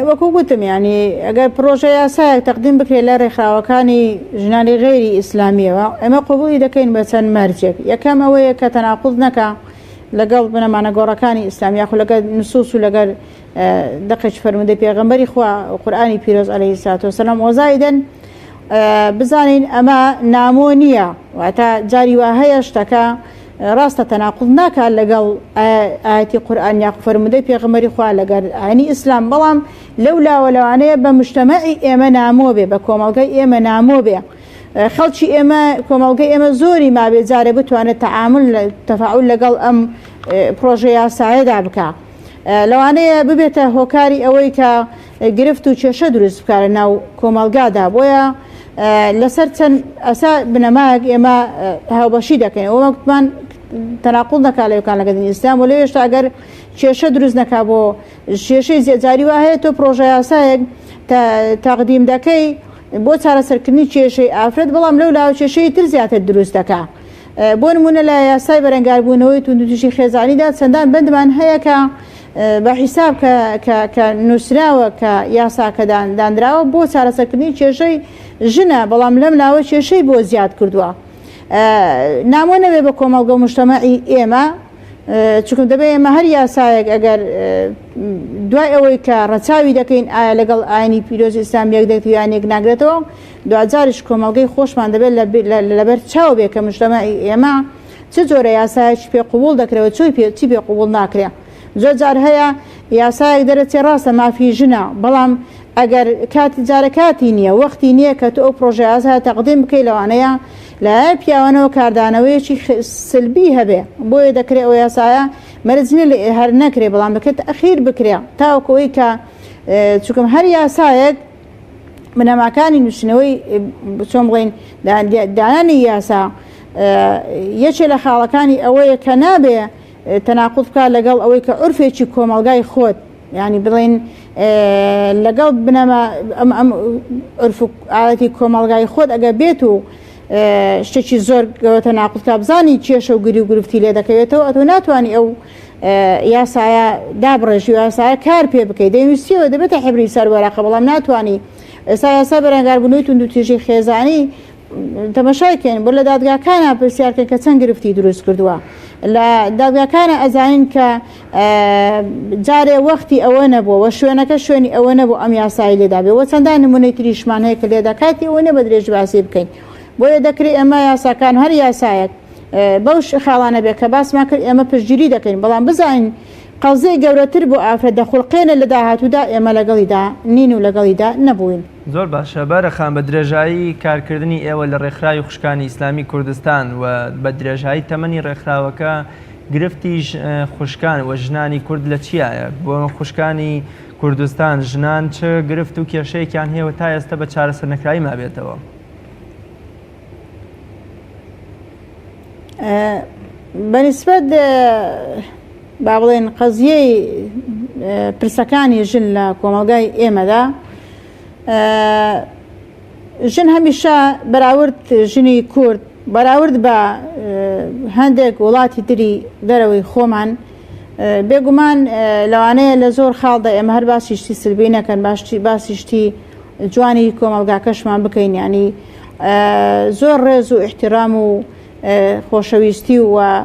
[SPEAKER 2] وەکو گوتم ینی ئەگەر پرۆژە یاسایەک تەقدیم بکرێت لە ڕێکخراوەکانی ژنانی غەیری ئیسلامیەوە ئێمە قبوڵی دەکەین بە چەند مەرجێک یەکەم ئەوەیە کە تەناقوض نەکا لەگەڵ بنەما نەگۆڕەکانی ئیسلام یاخود لەگەڵ نصوص و لەگەڵ دەقێکی فەرموودەی پێغەمبەری خوا و قورئانی پیرۆز عەلەیهی سلات وسلام وەزایدەن بزانین ئەمە نامۆ نییە واتە جاری وا هەیە شتەکە ڕاستە تەناقض ناکات لەگەڵ ئاەتی قورئان یاخ فەرموودەی پێغەمبەری خوا لەگەر ئاینی ئیسلام بەڵام لەو لاوە لەوانەیە بە مجتەمەعی ئێمە نامۆ بێ بە کۆمەڵگەی ئێمە نامۆ بێ خەڵکی ئێمە کۆمەڵگەی ئێمە زۆری مابێ جارێ بتوانێت تەعامل تەفاعول لەگەڵ ئەم پرۆژە یاسایەدا بکە. لەوانەیە ببێتە هۆکاری ئەوەی کە گرفت و کێشە دروست بکات لە ناو کۆمەڵگادا بۆیە لەسەر چەند ئەسا بنەمایەک ئێمە هاوبەشی دەکەین ئەوە وەکمان تەناقوڵ نەکا لەوکان لەگەڵ دینی ئیسلام و لەوێشتا ئەگەر کێشە دروست نەکا بۆ کێشەی جاری وا هەیە تۆ پرۆژە یاسایەک تەقدیم دەکەی بۆ چارەسەرکردنی کێشەی ئافرەت بەڵام لەو لاوە کێشەی تر زیاتر دروست دەکا. بۆ نمونە لە یاسای بەرەنگاربوونەوەی توندوتیژی خێزانیدا چەندان بەندمان هەیە کە بە حیساب کە کە کە نووسراوە کە یاساکە دانراوە بۆ چارەسەرکردنی کێشەی ژنە بەڵام لەم لاوە کێشەی بۆ زیاد کردووە نامۆ نەبێ بە کۆمەڵگە و مجتەمەعی ئێمە چونکە دەبێ ئێمە هەر یاسایەک ئەگەر دوای ئەوەی کە ڕەچاوی دەکەین ئایا لەگەڵ ئاینی پیرۆزی ئیسلام یەک دەگرێت یان یەک ناگرێتەوە دواجاریش کۆمەڵگەی خۆشمان دەبێت لەبەر چاو بێ کە مجتەمەعی ئێمە چ جۆرە یاسایەکی پێ قبوڵ دەکرێت و چۆی پێ چی پێ قبوڵ ناکرێ زۆر جار هەیە یاسایەک دەرەچێ ڕاستە مافی ژنە بەڵام ئەگەر کاتی جارە کاتی نییە وەختی نییە کە تۆ ئەو پرۆژە یاسایە تەقدیم بکەی لەوانەیە لایەن پیاوانەوە کاردانەوەیەکی سلبی هەبێ بۆیە دەکرێ ئەو یاسایە مەرج نییە لە هەر نەکرێ بەڵام دەکرێت تەئخیر بکرێ تاوەکو ئەوەی کە چونکە هەر یاسایەک بنەماکانی نووسینەوەی چۆن بڵێین دانانی یاسا یەکێ لە خاڵەکانی ئەوەیە کە نابێ تەناقض بکات لەگەڵ ئەوەی کە عورفێکی کۆمەڵگای خۆت یانی بڵێن لەگەڵ بنەما ئەم ئەم عورف و عادەتی کۆمەڵگای خۆت ئەگەر بێت و شتێکی زۆر گەورە تەناقض کا بزانی کێشە و گری و گرفتی لێ دەکەوێتەوە ئەتۆ ناتوانانی ئەو یاسایە دابڕێژی و یاسایە کار پێ بکەیت دەینووسیەوە دەبێتە حبری سەر وەرەقە بەڵام ناتوانانی ئێستا یاسا بەرەنگاربوونەوەی توندوتیژی خێزانی تەمەشای کەین بۆ لە دادگاکانە پرسیار کەن کە چەند گرفتی دروست کردووە لە دادگاکانە ئەزانین کە جارێ وەختی ئەوە نەبووە وە شوێنەکە شوێنی ئەوە نەبوو ئەم یاسایی لێدا بێ وە چەندان نمونەی تریشمان هەیە کە لێدا کاتی ئەوە نیە بە درێژ باسی بکەین بۆیە دەکرێت ئێمە یاساکان هەر یاسایەک بەو خاڵانە بێ کە باسمان کرد ئێمە پشتگیری دەکەین بەڵام بزانین قەزیەی گەورەتر بۆ ئافرەت دەخولقێنێ لە داهاتوودا ئێمە لەگەڵیدا نین و لەگەڵیدا نەبووین.
[SPEAKER 1] زۆر باشە بارە خان بە درێژایی کارکردنی ئێوە لە ڕێکخراوی خوشکانی ئیسلامی کوردستان و بە درێژایی تەمەنی ڕێکخراوەکە گرفتی خوشکان و ژنانی کورد لە چیایە؟ بۆ خوشکانی کوردستان ژنان چ گرفت و کێشەیەکیان هەیە و تا ئێستا بە چارەسەرنەکراوی مابێتەوە؟
[SPEAKER 2] بەنیسبەت با بڵێن قەزیەی پرسەکانی ژن لە کۆمەڵگای ئێمەدا ژن هەمیشە بەراورد ژنی کورد بەراورد بە هەندێک وڵاتی تری دەرەوەی خۆمان بێگومان لەوانەیە لە زۆر خاڵدا ئێمە هەر باسی شتی سلبی نەکەن باشتی باسی شتی جوانی کۆمەڵگاکەشمان بکەین ینی زۆر ڕێز و ئیحترام و خۆشەویستی و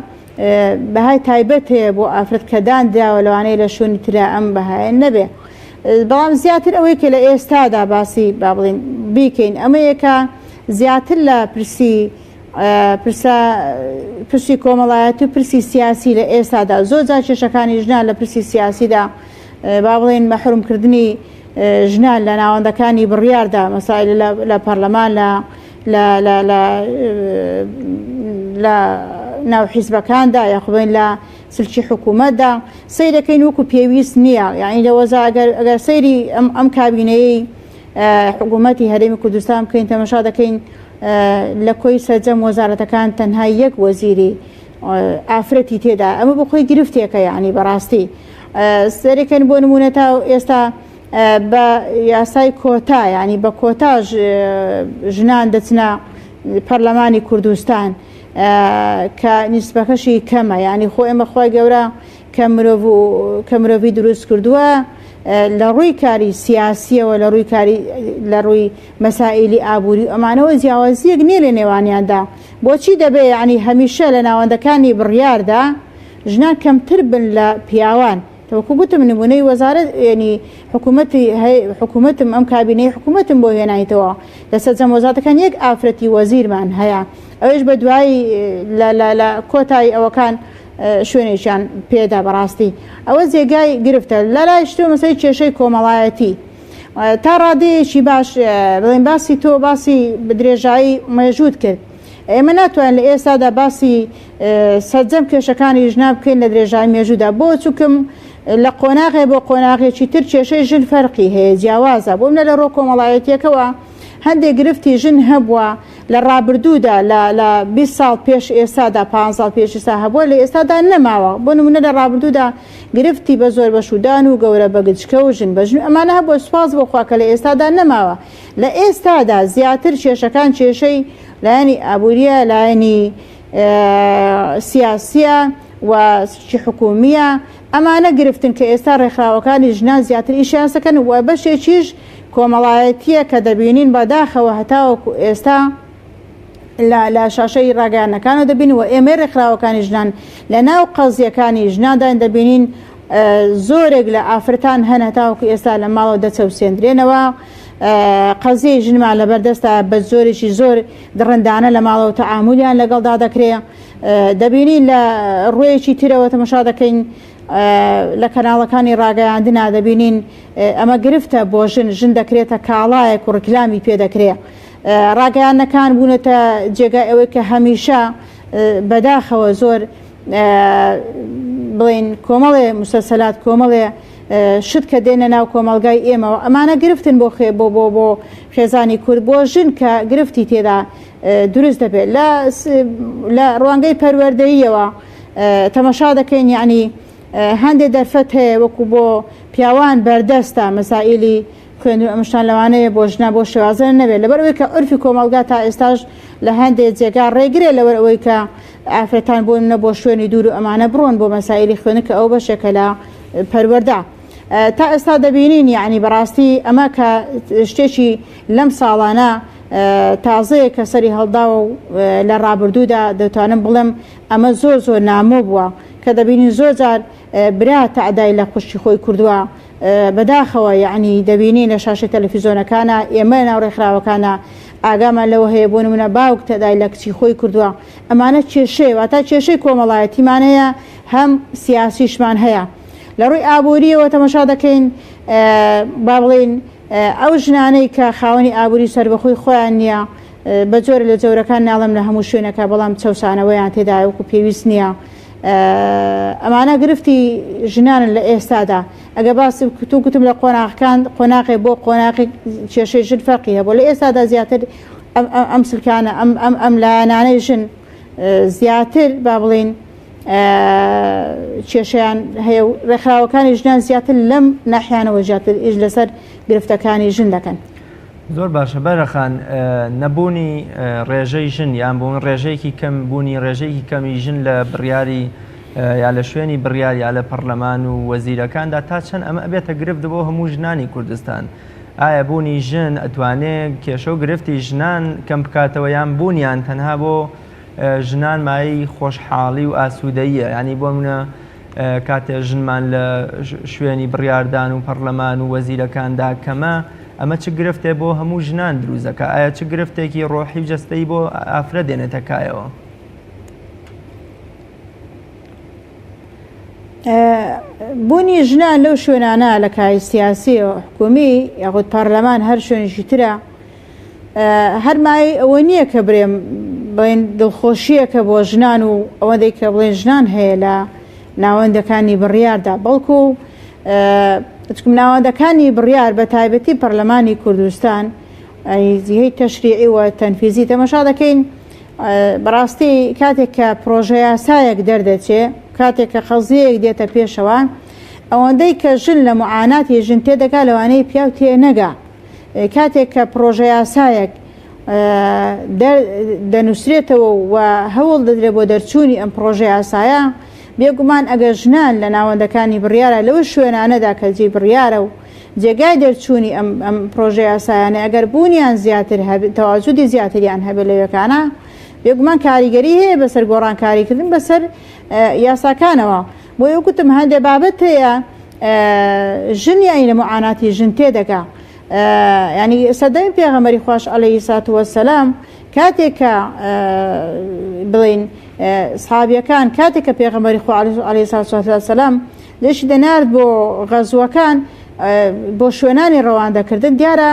[SPEAKER 2] بەهای تایبەت هەیە بۆ ئافرەت کە دانراوە لەوانەیە لە شوێنی ترا ئەم بەهایە نەبێ بەڵام زیاتر ئەوەی کە لە ئێستادا باسی با بڵین بیکەین ئەمەیە کە زیاتر لە پرسی پرسە پرسی کۆمەڵایەتی و پرسی سیاسی لە ئێستادا زۆر جار کێشەکانی ژنان لە پرسی سیاسیدا با بڵێن مەحرومکردنی ژنان لە ناوەندەکانی بڕیاردا مەسایل لە پەرلەمان لە لە لە لە لە ناو حیزبەکاندا یاخبین لە سلکی حکوومەتدا سیرەکەین وەکو پێویست نییە یعنی لە وەزا ئەگەر ئەگەر سەیری ئەم ئەم کابینەیەی حکوومەتی هەرێمی کوردستان بکەین تەمەشا دەکەین لە کۆی سەرجەم وەزارەتەکان تەنها یەک وەزیری ئافرەتی تێدا ئەمە بۆ خۆی گرفتێکە یعنی بەڕاستی سەرەکەن بۆ نمونە تا ئێستا بە یاسای کۆتا یعنی بە کۆتا ژنان دەچنە پەرلەمانی کوردستان کە نیسبەکەشی کەمە یعنی خۆ ئێمە خۆی گەورە کە مرۆڤ و کە مرۆڤی دروست کردووە لە ڕووی کاری سیاسیەوە لە ڕووی کاری لە ڕووی مەسائیلی ئابووری ئەمانەوە جیاوازیەک نییە لە نێوانیاندا بۆچی دەبێ یعنی هەمیشە لە ناوەندەکانی بڕیاردا ژنان کەمتر بن لە پیاوان وەکو گوتم نمونەی وەزارەت یعنی حکوومەتی حکوومەتم ئەم کابینەی حکوومەتم بۆ هێنایتەوە لە سەرجەم وەزارەتەکان یەک ئافرەتی وەزیرمان هەیە ئەویش بە دوای لە کۆتایی ئەوەکان شوێنێکیان پێدا بەڕاستی ئەوە جێگای گرفتە لەلای شتۆ مەسەی کێشەی کۆمەڵایەتی تا ڕادەیەکی باش بڵێن باسی تۆ باسی بدرێژایی مێژووت کرد ئێمە ناتوانین لە ئێستادا باسی سەرجەم کێشەکانی ژنان بکەین لە درێژایی مێژوودا بۆ چونکم لە قۆناغێ بۆ قۆناغێکی تر کێشەی ژن فەرقی هەیە جیاوازە بۆ منە لە ڕۆ کۆمەڵایەتیەکەوە هەندێک گرفتی ژن هەبووە لە ڕابردوودا لە لە 20 ساڵ پێش ئێستادا 15 ساڵ پێش ئێستا هەبووە لە ئێستادا نەماوە بۆ نمونە لە ڕابردوودا گرفتی بە زۆر بەشودان و گەورە بە گچکە و ژن بە ژن ئەمانە هەبووە سوپاس بۆ خوا کە لە ئێستادا نەماوە لە ئێستادا زیاتر کێشەکان کێشەی لایەنی ئابووریە لایەنی. سیاسیە و سلکی حکومیە ئەمانە گرفتن کە ئێستا ڕێکخراوەکانی ژنان زیاتر ئیشیان سەکەن و بەشێکیش کۆمەڵایەتیە کە دەبینین بەداخەوە هەتاوەکو ئێستا لە شاشەی ڕاگەیاندنەکانەوە دەبینین و ئێمەی ڕێکخراوەکانی ژنان لە ناو قەزیەکانی ژناندان دەبینین زۆرێک لە ئافرەتان هەن هەتاوەکو ئێستا لە ماڵەوە دەچەوسێندرێنەوە قەزیەی ژنمان لەبەردەستە بە زۆرێکی زۆر دڕندانە لە ماڵەوە تەعامولیان لەگەڵدا دەکرێ دەبینین لە ڕوویەکی ترەوە تەمەشا دەکەین لە کەناڵەکانی ڕاگەیاندنا دەبینین ئەمە گرفتە بۆ ژن ژن دەکرێتە کاڵایەک و ڕکلامی پێ دەکرێ ڕاگەیاندنەکان بوونەتە جێگای ئەوەی کە هەمیشە بەداخەوە زۆر بڵین کۆمەڵێ مسەسەلات کۆمەڵێ شت کە دێنە ناو کۆمەڵگای ئێمەوە ئەمانە گرفتن بۆ خێ بۆ بۆ بۆ خێزانی کورد بۆ ژن کە گرفتی تێدا دروست دەبێت لە لە ڕوانگەی پەروەردەییەوە تەمەشا دەکەین یعنی هەندێک دەرفەت هەیە وەکو بۆ پیاوان بەردەستە مەسائلی خوێندن و ئەم شتان لەوانەیە بۆ ژنان بۆ شێوازە نەبێت لەبەر ئەوەی کە عورفی کۆمەڵگا تا ئێستاش لە هەندێ جێگا ڕێگرە لەوەر ئەوەی کە ئافرەتان بۆ نمونە بۆ شوێنی دوور و ئەمانە بڕۆن بۆ مەسائلی خوێندن کە ئەو بەشێکە لە پەروەردە تا ئێستا دەبینین یعنی بەڕاستی ئەمە کە شتێکی لەم ساڵانە تازەیە کە سەری هەڵداوە و لە ڕابردوودا دەتوانم بڵێم ئەمە زۆر زۆر نامۆ بووە کە دەبینین زۆر جار برا تەعدای لە خوشکی خۆی کردووە بەداخەوە یەعنی دەبینین لە شاشەی تەلەفیزۆنەکانا ئێمە لەناو ڕێکخراوەکانا ئاگامان لەوە هەیە بۆ نمونە باوک تەدای لە کچی خۆی کردووە ئەمانە کێشەیە واتا کێشەی کۆمەڵایەتیمان هەیە هەم سیاسیشمان هەیە لە ڕووی ئابووریەوە تەمەشا دەکەین با بڵێین ئەو ژنانەی کە خاوەنی ئابووری سەربەخۆی خۆیان نییە بە جۆرە لە جەورەکان ناڵێم لە هەموو شوێنەکە بەڵام چەوسانەوەیان تێدایە وەکو پێویست نییە ئەمانە گرفتی ژنانن لە ئێستادا ئەگە باسی تو گوتم لە قۆناغەکان قۆناغێ بۆ قۆناغی کێشەی ژن فەرقی هەبوو لە ئێستادا زیاتر ئەم سلکانە ئەم ئەم ئەم لایەنانەی ژن زیاتر با بڵین کێشیان هەیە و ڕێکخراوەکانی ژنان زیاتر لەم ناحیانەوە زیاتر ئیش لەسەر گرفتەکانی ژن دەکەن.
[SPEAKER 1] زۆر باشە بەرە خان نەبوونی ڕێژەی ژن یان بوون ڕێژەیەکی کەم بوونی ڕێژەیەکی کەمی ژن لە بڕیاری یا لە شوێنی بڕیار یا لە پەرلەمان و وەزیرەکاندا تا چەند ئەمە ئەبێتە گرفت بۆ هەموو ژنانی کوردستان ئایا بوونی ژن ئەتوانێ کێشە و گرفتی ژنان کەم بکاتەوە یان بوونیان تەنها بۆ ژنان مایەی خۆشحاڵی و ئاسوودەییە ینی بۆ منە کاتێ ژنمان لە شوێنی بڕیاردان و پەڕلەمان و وەزیرەکاندا کەمە، ئەمە چ گرفتێ بۆ هەموو ژنان دروست دەکا؟ ئایا چ گرفتێکی ڕۆحی و جەستەیی بۆ ئافرەت دێنێتە کایەوە؟
[SPEAKER 2] بوونی ژنان لەو شوێنانە لە کای سیاسی و حکومی یاخود پەرلەمان هەر شوێنێکی ترە هەر مایەی ئەوە نییە کە برێم بڵێن دڵخۆشییەکە بۆ ژنان و ئەوەندەی کە بڵێن ژنان هەیە لە ناوەندەکانی بڕیاردا بەڵکو چکم ناوەندەکانی بڕیار بە تایبەتی پەرلەمانی کوردستان جیهەی تەشریعی و تەنفیزی تەمەشا دەکەین بەڕاستی کاتێک کە پرۆژە یاسایەک دەردەچێ کاتێک کە قەزیەیەک دێتە پێشەوە ئەوەندەی کە ژن لە معاناتی ژن تێدەگا لەوانەیە پیاو تێنەگا کاتێک کە پڕۆژەیاسایەک دەنووسرێتەوە و هەوڵ دەدرێت بۆ دەرچوونی ئەم پڕۆژەیاسایە، بێگومان ئەگەر ژنان لە ناوەندەکانی بڕیارە لەو شوێنانەدا کە جێی بڕیارە و جێگای دەرچوونی ئەم ئەم پڕۆژەیاسایانە ئەگەر بوونیان زیاتر هەبێت تەواجودی زیاتریان هەبێت لەوێکانە بێگومان کاریگەری هەیە بەسەر گۆڕانکاریکردن بەسەر یاساکانەوە بۆیە گوتم هەندێ بابەت هەیە ژن یانی لە معاناتی ژن تێدەگا ینی سەردەمی پێغەمبەری خواش عەلەیهی سات وەسەلام کاتێک کە بڵین سحابیەکان کاتێک کە پێغەمبەری خوا عەلەیهی سات وەسەلام لێشی دەنارد بۆ غەزوەکان بۆ شوێنانی ڕەواندەکردن دیارە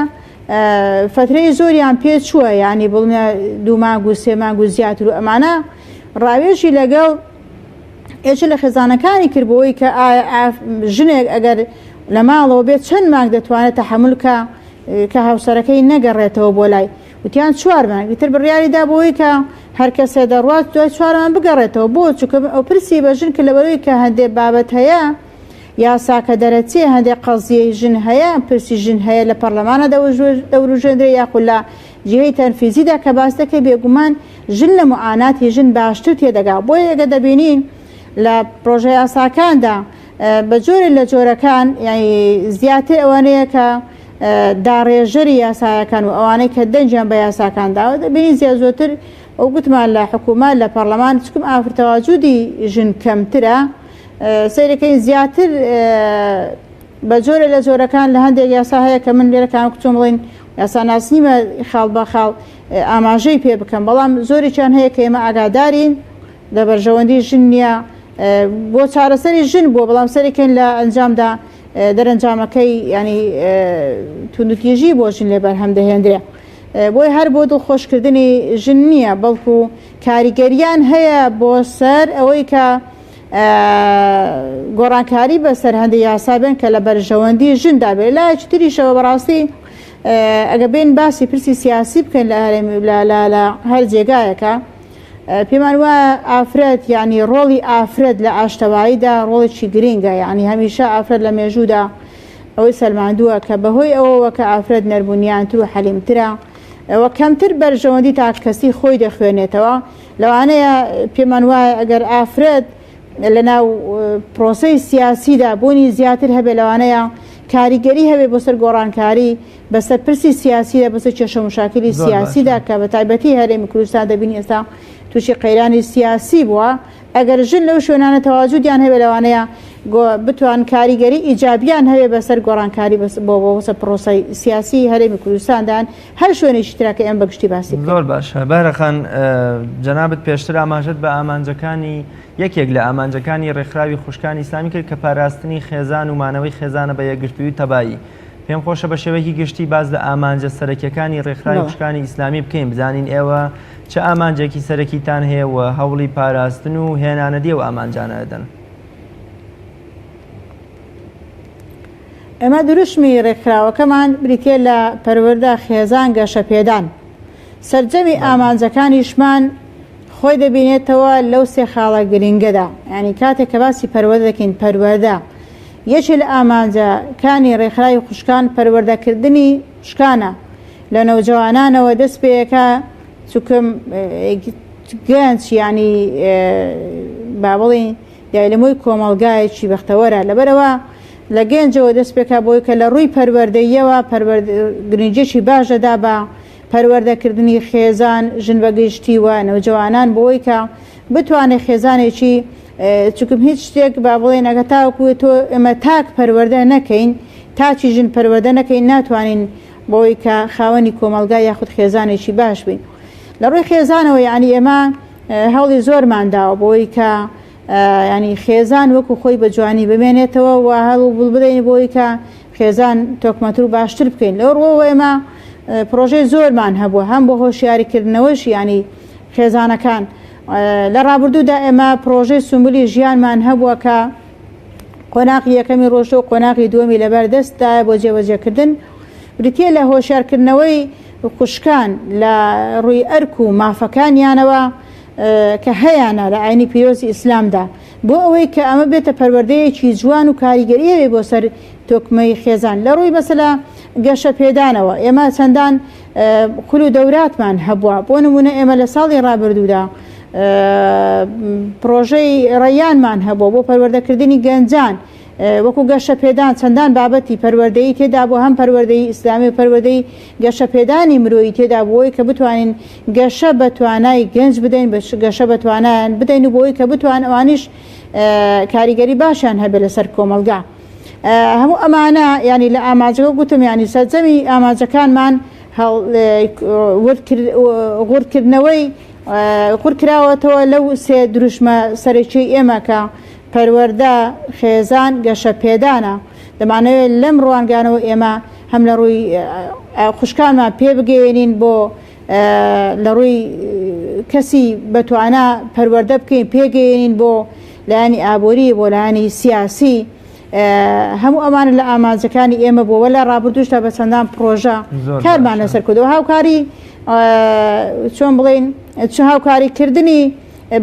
[SPEAKER 2] فترەی زۆریان پێ چووە ینی بڵنە دوو مانگ و سێ مانگ و زیاتر و ئەمانە ڕاوێژی لەگەڵ ئێچ لە خێزانەکانی کرد بۆی کە ژنێک ئەگەر لە ماڵەوە بێت چەند مانگ دەتوانێت تەحەمول کە کە هاوسەرەکەی نەگەڕێتەوە بۆ لای وتیان چوار مانگ ئیتر بڕیاری دا بۆی کە هەر کەسێ دەڕوات دوای چوار مانگ بگەڕێتەوە بۆ چونکە ئەو پرسی بە ژن کە لەبەرەوەی کە هەندێک بابەت هەیە یاساکە دەرەچێ هەندێک قەزیەی ژن هەیە پرسی ژن هەیە لە پەرلەمانە دەوروژێندرێ یاخود لە جیهەی تەنفیزیدا کە باس دەکەی بێگومان ژن لە موعاناتی ژن باشتر تێدەگا بۆیە ئەگەر دەبینین لە پرۆژە یاساکاندا بە جۆرێ لە جۆرەکان یانی زیاتر ئەوانەیە کە داڕێژەری یاسایەکان و ئەوانەی کە دەنگیان بە یاساکان داوە دەبینین زیاد زۆرتر ئەو گوتمان لە حکوومەت لە پەرلەمان چکم ئافرتەواجودی ژن کەمترە سەیرەکەین زیاتر بە جۆرە لە جۆرەکان لە هەندێک یاسا هەیە کە من لێرە کام کچۆم بڵین یاسا ناسنیمە خاڵ بە خاڵ ئاماژەی پێ بکەم بەڵام زۆرێکیان هەیە کە ئێمە ئاگادارین لە بەرژەوەندی ژن نییە بۆ چارەسەری ژن بووە بەڵام سەرەکەین لە ئەنجامدا دەرەنجامەکەی ینی توندوتیژی بۆ ژن لێ بەرهەم دەهێندرێ بۆی هەر بۆ دڵخۆشکردنی ژن نییە بەڵکو کاریگەریان هەیە بۆ سەر ئەوەی کە گۆڕانکاری بەسەر هەندێک یاسا بێن کە لە بەرژەوەندی ژندا بێت لایەکی تریشەوە بەڕاستی ئەگە بێن باسی پرسی سیاسی بکەن لە هەرێم لە هەر جێگایەکە پێمان وایە ئافرەت یعنی ڕۆڵی ئافرەت لە ئاشتەواییدا ڕۆڵێکی گرینگە یعنی هەمیشە ئافرەت لە مێژوودا ئەوەی سەلماندووە کە بەهۆی ئەوەوە کە ئافرەت نەرمونیانتر و حەلیمترە و کەمتر بەرژەوەندی تاکەکەسی خۆی دەخوێنێتەوە لەوانەیە پێمان وایە ئەگەر ئافرەت لەناو پرۆسەی سیاسیدا بوونی زیاتر هەبێ لەوانەیە کاریگەری هەبێ بۆ سەر گۆڕانکاری بەسەر پرسی سیاسیدا بەسەر کێشە مشاکلی سیاسیدا کە بە تایبەتی هەرێمی کوردستان دەبینی ئێستا تووشی قەیرانی سیاسی بووە ئەگەر ژن لەو شوێنانە تەواجودیان هەبێ لەوانەیە بتوان کاریگەری ئیجابیان هەبێ بەسەر گۆڕانکاری بۆ بۆسە پرۆسەی سیاسی هەرێمی کوردستاندان هەر شوێنێکی ترا کە ئێمە بەگشتی باسی بکەین.
[SPEAKER 1] زۆر باشە بەهرە خان جەنابت پێشتر ئاماژەت بە ئامانجەکانی یەکێک لە ئامانجەکانی ڕێکخراوی خوشکانی ئیسلامی کرد کە پاراستنی خێزان و مانەوەی خێزانە بە یەکگرتووی و تەبایی پێم خۆشە بە شێوەیەکی گشتی باس لە ئامانجە سەرەکیەکانی ڕێکخراوی خوشکانی ئیسلامی بکەین بزانین ئێوە چ ئامانجێکی سەرەکیتان هەیە و هەوڵی پاراستن و هێنانەدی ئەو ئامانجانە ئەدەن.
[SPEAKER 2] ئێمە دروشمی ڕێکخراوەکەمان بریتیە لە پەروەردە، خێزان، گەشەپێدان. سەرجەمی ئامانجەکانیشمان خۆی دەبینێتەوە لەو سێ خاڵە گرنگەدا. یانی کاتێک کە باسی پەروەردە دەکەین، پەروەردە یەکێ لە ئامانجەکانی ڕێکخراوی خوشکان پەروەردەکردنی خوشکانە لە نەوجەوانانەوە دەست پێیەکا چونکم گەنج یانی با بڵێین دایلەمۆی کۆمەڵگایەکی بەختەوەرە، لەبەرئەوە لە گەنجەوە دەست پێکا بۆی کە لە ڕووی پەروەردەییەوە گرنگیەکی باش دەدا بە پەروەردەکردنی خێزان، ژن بە گشتی و نەوجەوانان بۆی کە بتوانێت خێزانێکی چونکم هیچ شتێک با بڵێن ئەگە تاوەکو تۆ ئێمە تاک پەروەردە نەکەین تاکی ژن پەروەردە نەکەین ناتوانین بۆی کە خاوەنی کۆمەڵگا یاخود خێزانێکی باش بین لە ڕووی خێزانەوە یعنی ئێمە هەوڵی زۆرمان داوە بۆی کە ینی خێزان وەکو خۆی بە جوانی بمێنێتەوە و هەڵ بدەین بۆی کە خێزان تۆکمەتر و باشتر بکەین لەو ڕوەوە ئێمە پرۆژەی زۆرمان هەبووە هەم بۆ هۆشیاریکردنەوەش ینی خێزانەکان لە ڕابردوودا ئێمە پرۆژەی سومبلی ژیانمان هەبووە کە قۆناغی یەکەمی ڕۆژە و قۆناغی دووەمی لەبەردەستدایە بۆ جێبەجێکردن بریتییە لە هۆشیارکردنەوەی خوشکان لە ڕووی ئەرک و مافەکانیانەوە کە هەیانە لە ئاینی پیرۆزی ئیسلامدا بۆ ئەوەی کە ئەمە بێتە پەروەردەیەکی جوان و کاریگەری هەبێ بۆ سەر تۆکمەی خێزان لە ڕووی مەسەلە گەشە پێدانەوە ئێمە چەندان خول و دەوراتمان هەبووە بۆ نمونە ئێمە لە ساڵی ڕابردوودا پرۆژەی ڕەیانمان هەبووە بۆ پەروەردەکردنی گەنجان وەکو گەشەپێدان چەندان بابەتی پەروەردەیی تێدا بوو هەم پەروەردەی ئیسلامی و پەروەردەی گەشەپێدانی مرۆیی تێدا بووەی کە بتوانین گەشە بە توانای گەنج بدەین بە گەشە بە توانایان بدەین و بۆی کە بتوان ئەوانیش کاریگەری باشیان هەبێت لەسەر کۆمەڵگا هەموو ئەمانە ینی لە ئاماجەکە گوتم ینی سەرجەمی ئاماجەکانمان غورکردنەوەی قورکراوەتەوە لەو سێ دروشمە سەرەکی ئێمە کە پەروەردە، خێزان، گەشەپێدانە. دەمانەوێت لەم ڕوانگانەوە ئێمە هەم لە ڕووی خوشکانمان پێبگەیەنین بۆ لە ڕووی کەسی بەتوانا پەروەردە بکەین پێگەیەنین بۆ لایەنی ئابووری بۆ لایەنی سیاسی هەموو ئەمانە لە ئامانجەکانی ئێمە بووە لە ڕابردووشدا بە چەندان پرۆژە کارمان لەسەر کردەوە هاوکاری چۆن بڵین چ هاوکاری کردنی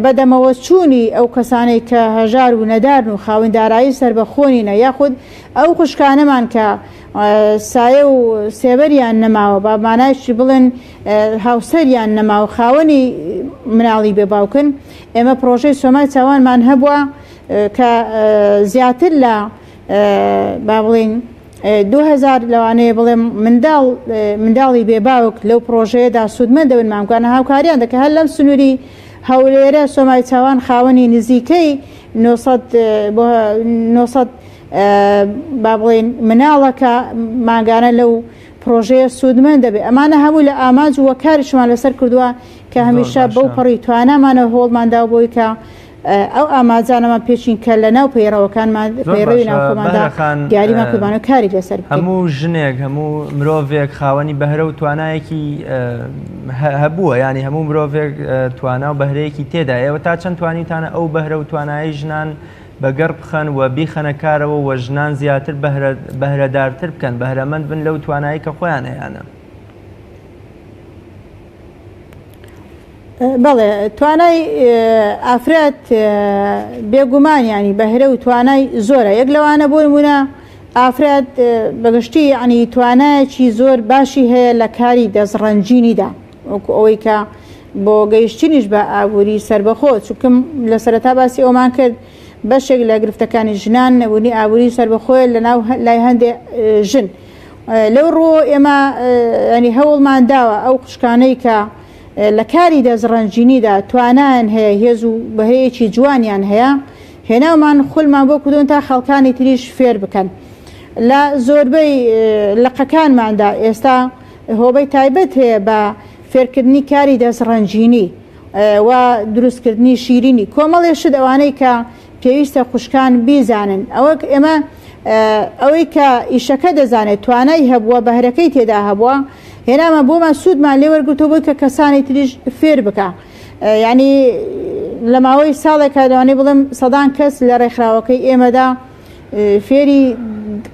[SPEAKER 2] بەدەمەوەچوونی ئەو کەسانەی کە هەژار و نەدارن و خاوەن دارایی سەربەخۆ نینە یاخود ئەو خوشکانەمان کە. سایە و سێبەریان نەماوە با مانایشی بڵێن هاوسەریان نەماوە خاوەنی مناڵی بێ باوکن ئێمە پرۆژەی سۆمای چاوانمان هەبووە کە زیاتر لە با بڵین 2000 لەوانەیە بڵێم منداڵ منداڵی بێ باوک لەو پرۆژەیەدا سوودمەند دەبن مامکانە هاوکاریان دەکە هەر لەم سنووری هەولێرە سۆمای چاوان خاوەنی نزیکەی 900 بۆ 900 با بڵێین مناڵەکە مانگانە لەو پرۆژەیە سوودمەند دەبێت ئەمانە هەموو لە ئامانج وە کاریشمان لەسەر کردووە کە هەمیشە بەو پەڕی توانامانەوە هەوڵماندا بۆی کە ئەو ئاماجانەمان پێچین کە لە ناو پەیڕەوەکانمان پەیڕەوی ناوخۆماندا دیاریمان کردوانە و کاری لەسەر بکەین.
[SPEAKER 1] هەموو ژنێک هەموو مرۆڤێک خاوەنی بەهرە و توانایەکی هەبووە ینی هەموو مرۆڤێک توانا و بەهرەیەکی تێدا ئێوە تا چەند توانیتانە ئەو بەهرە و توانایی ژنان بەگەڕ بخەن و بیخەنە کارەوە و ژنان زیاتر بەهرەدارتر بکەن، بەهرەمەند بن لەو توانایەی کە خۆیان هەیانە.
[SPEAKER 2] بەڵێ توانای ئافرەت بێگومان ینی بەهرە و توانای زۆرە یەک لەوانە بۆ نمونە ئافرەت بەگشتی ینی توانایەکی زۆر باشی هەیە لە کاری دەستڕەنجینیدا وەکو ئەوەی کە بۆ گەیشتنیش بە ئابووری سەربەخۆ، چونکم لە سەرەتا باسی ئەوەمان کرد بەشێک لە گرفتەکانی ژنان نەبوونی ئابووری سەربەخۆیە لە ناو لای هەندێ ژن. لەو ڕووەوە ئێمە ینی هەوڵمان داوە ئەو خوشکانەی کە لە کاری دەستڕەنجینیدا توانایان هەیە هێز و بەهرەیەکی جوانیان هەیە هێناومان خولمان بۆ کردوون تا خەڵکانی تریش فێر بکەن. لە زۆربەی لقەکانماندا ئێستا هۆبەی تایبەت هەیە بە فێرکردنی کاری دەستڕەنگینی و دروستکردنی شیرینی کۆمەڵێ شت ئەوانەی کە پێویستە خوشکان بیزانن ئەوە ئێمە ئەوەی کە ئیشەکە دەزانێت توانای هەبووە بەهرەکەی تێدا هەبووە هێنامان بۆمان سوودمان لێ وەرگرتووە بۆی کە کەسانی تریش فێر بکە یعنی لە ماوەی ساڵێکا لەوانەیە بڵێم سەدان کەس لە ڕێکخراوەکەی ئێمەدا فێری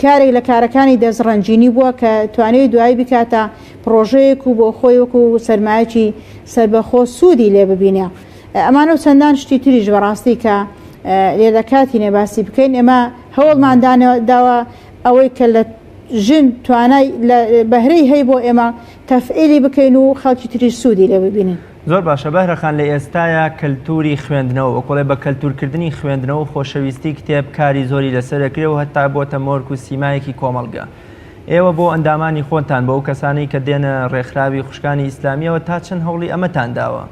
[SPEAKER 2] کارێک لە کارەکانی دەستڕەنگینی بووە کە توانیوی دوایی بکاتە پڕۆژەیەک و بۆ خۆی وەکو سەرمایەکی سەربەخۆ سوودی لێ ببینێ. ئەمانە و چەندان شتی تریش بەڕاستی کە لێرە کاتی نیە باسی بکەین ئێمە هەوڵمان داوە ئەوەی کە لە ژن توانای لە بەهرەی هەی بۆ ئێمە تەفعیلی بکەین و خەڵکی تریش سوودی لێ ببینن.
[SPEAKER 1] زۆر باشە بەهرە خان لە ئێستایا کەلتوری خوێندنەوە وەکوڵێ بە کەلتورکردنی خوێندنەوە و خۆشەویستی کتێب کاری زۆری لەسەر ئەکرێ و هەتا بۆتە مۆرک و سیمایەکی کۆمەڵگە ئێوە بۆ ئەندامانی خۆتان بۆ ئەو کەسانەی کە دێنە ڕێکخراوی خوشکانی ئیسلامیەوە تا چەند هەوڵی ئەمەتان داوە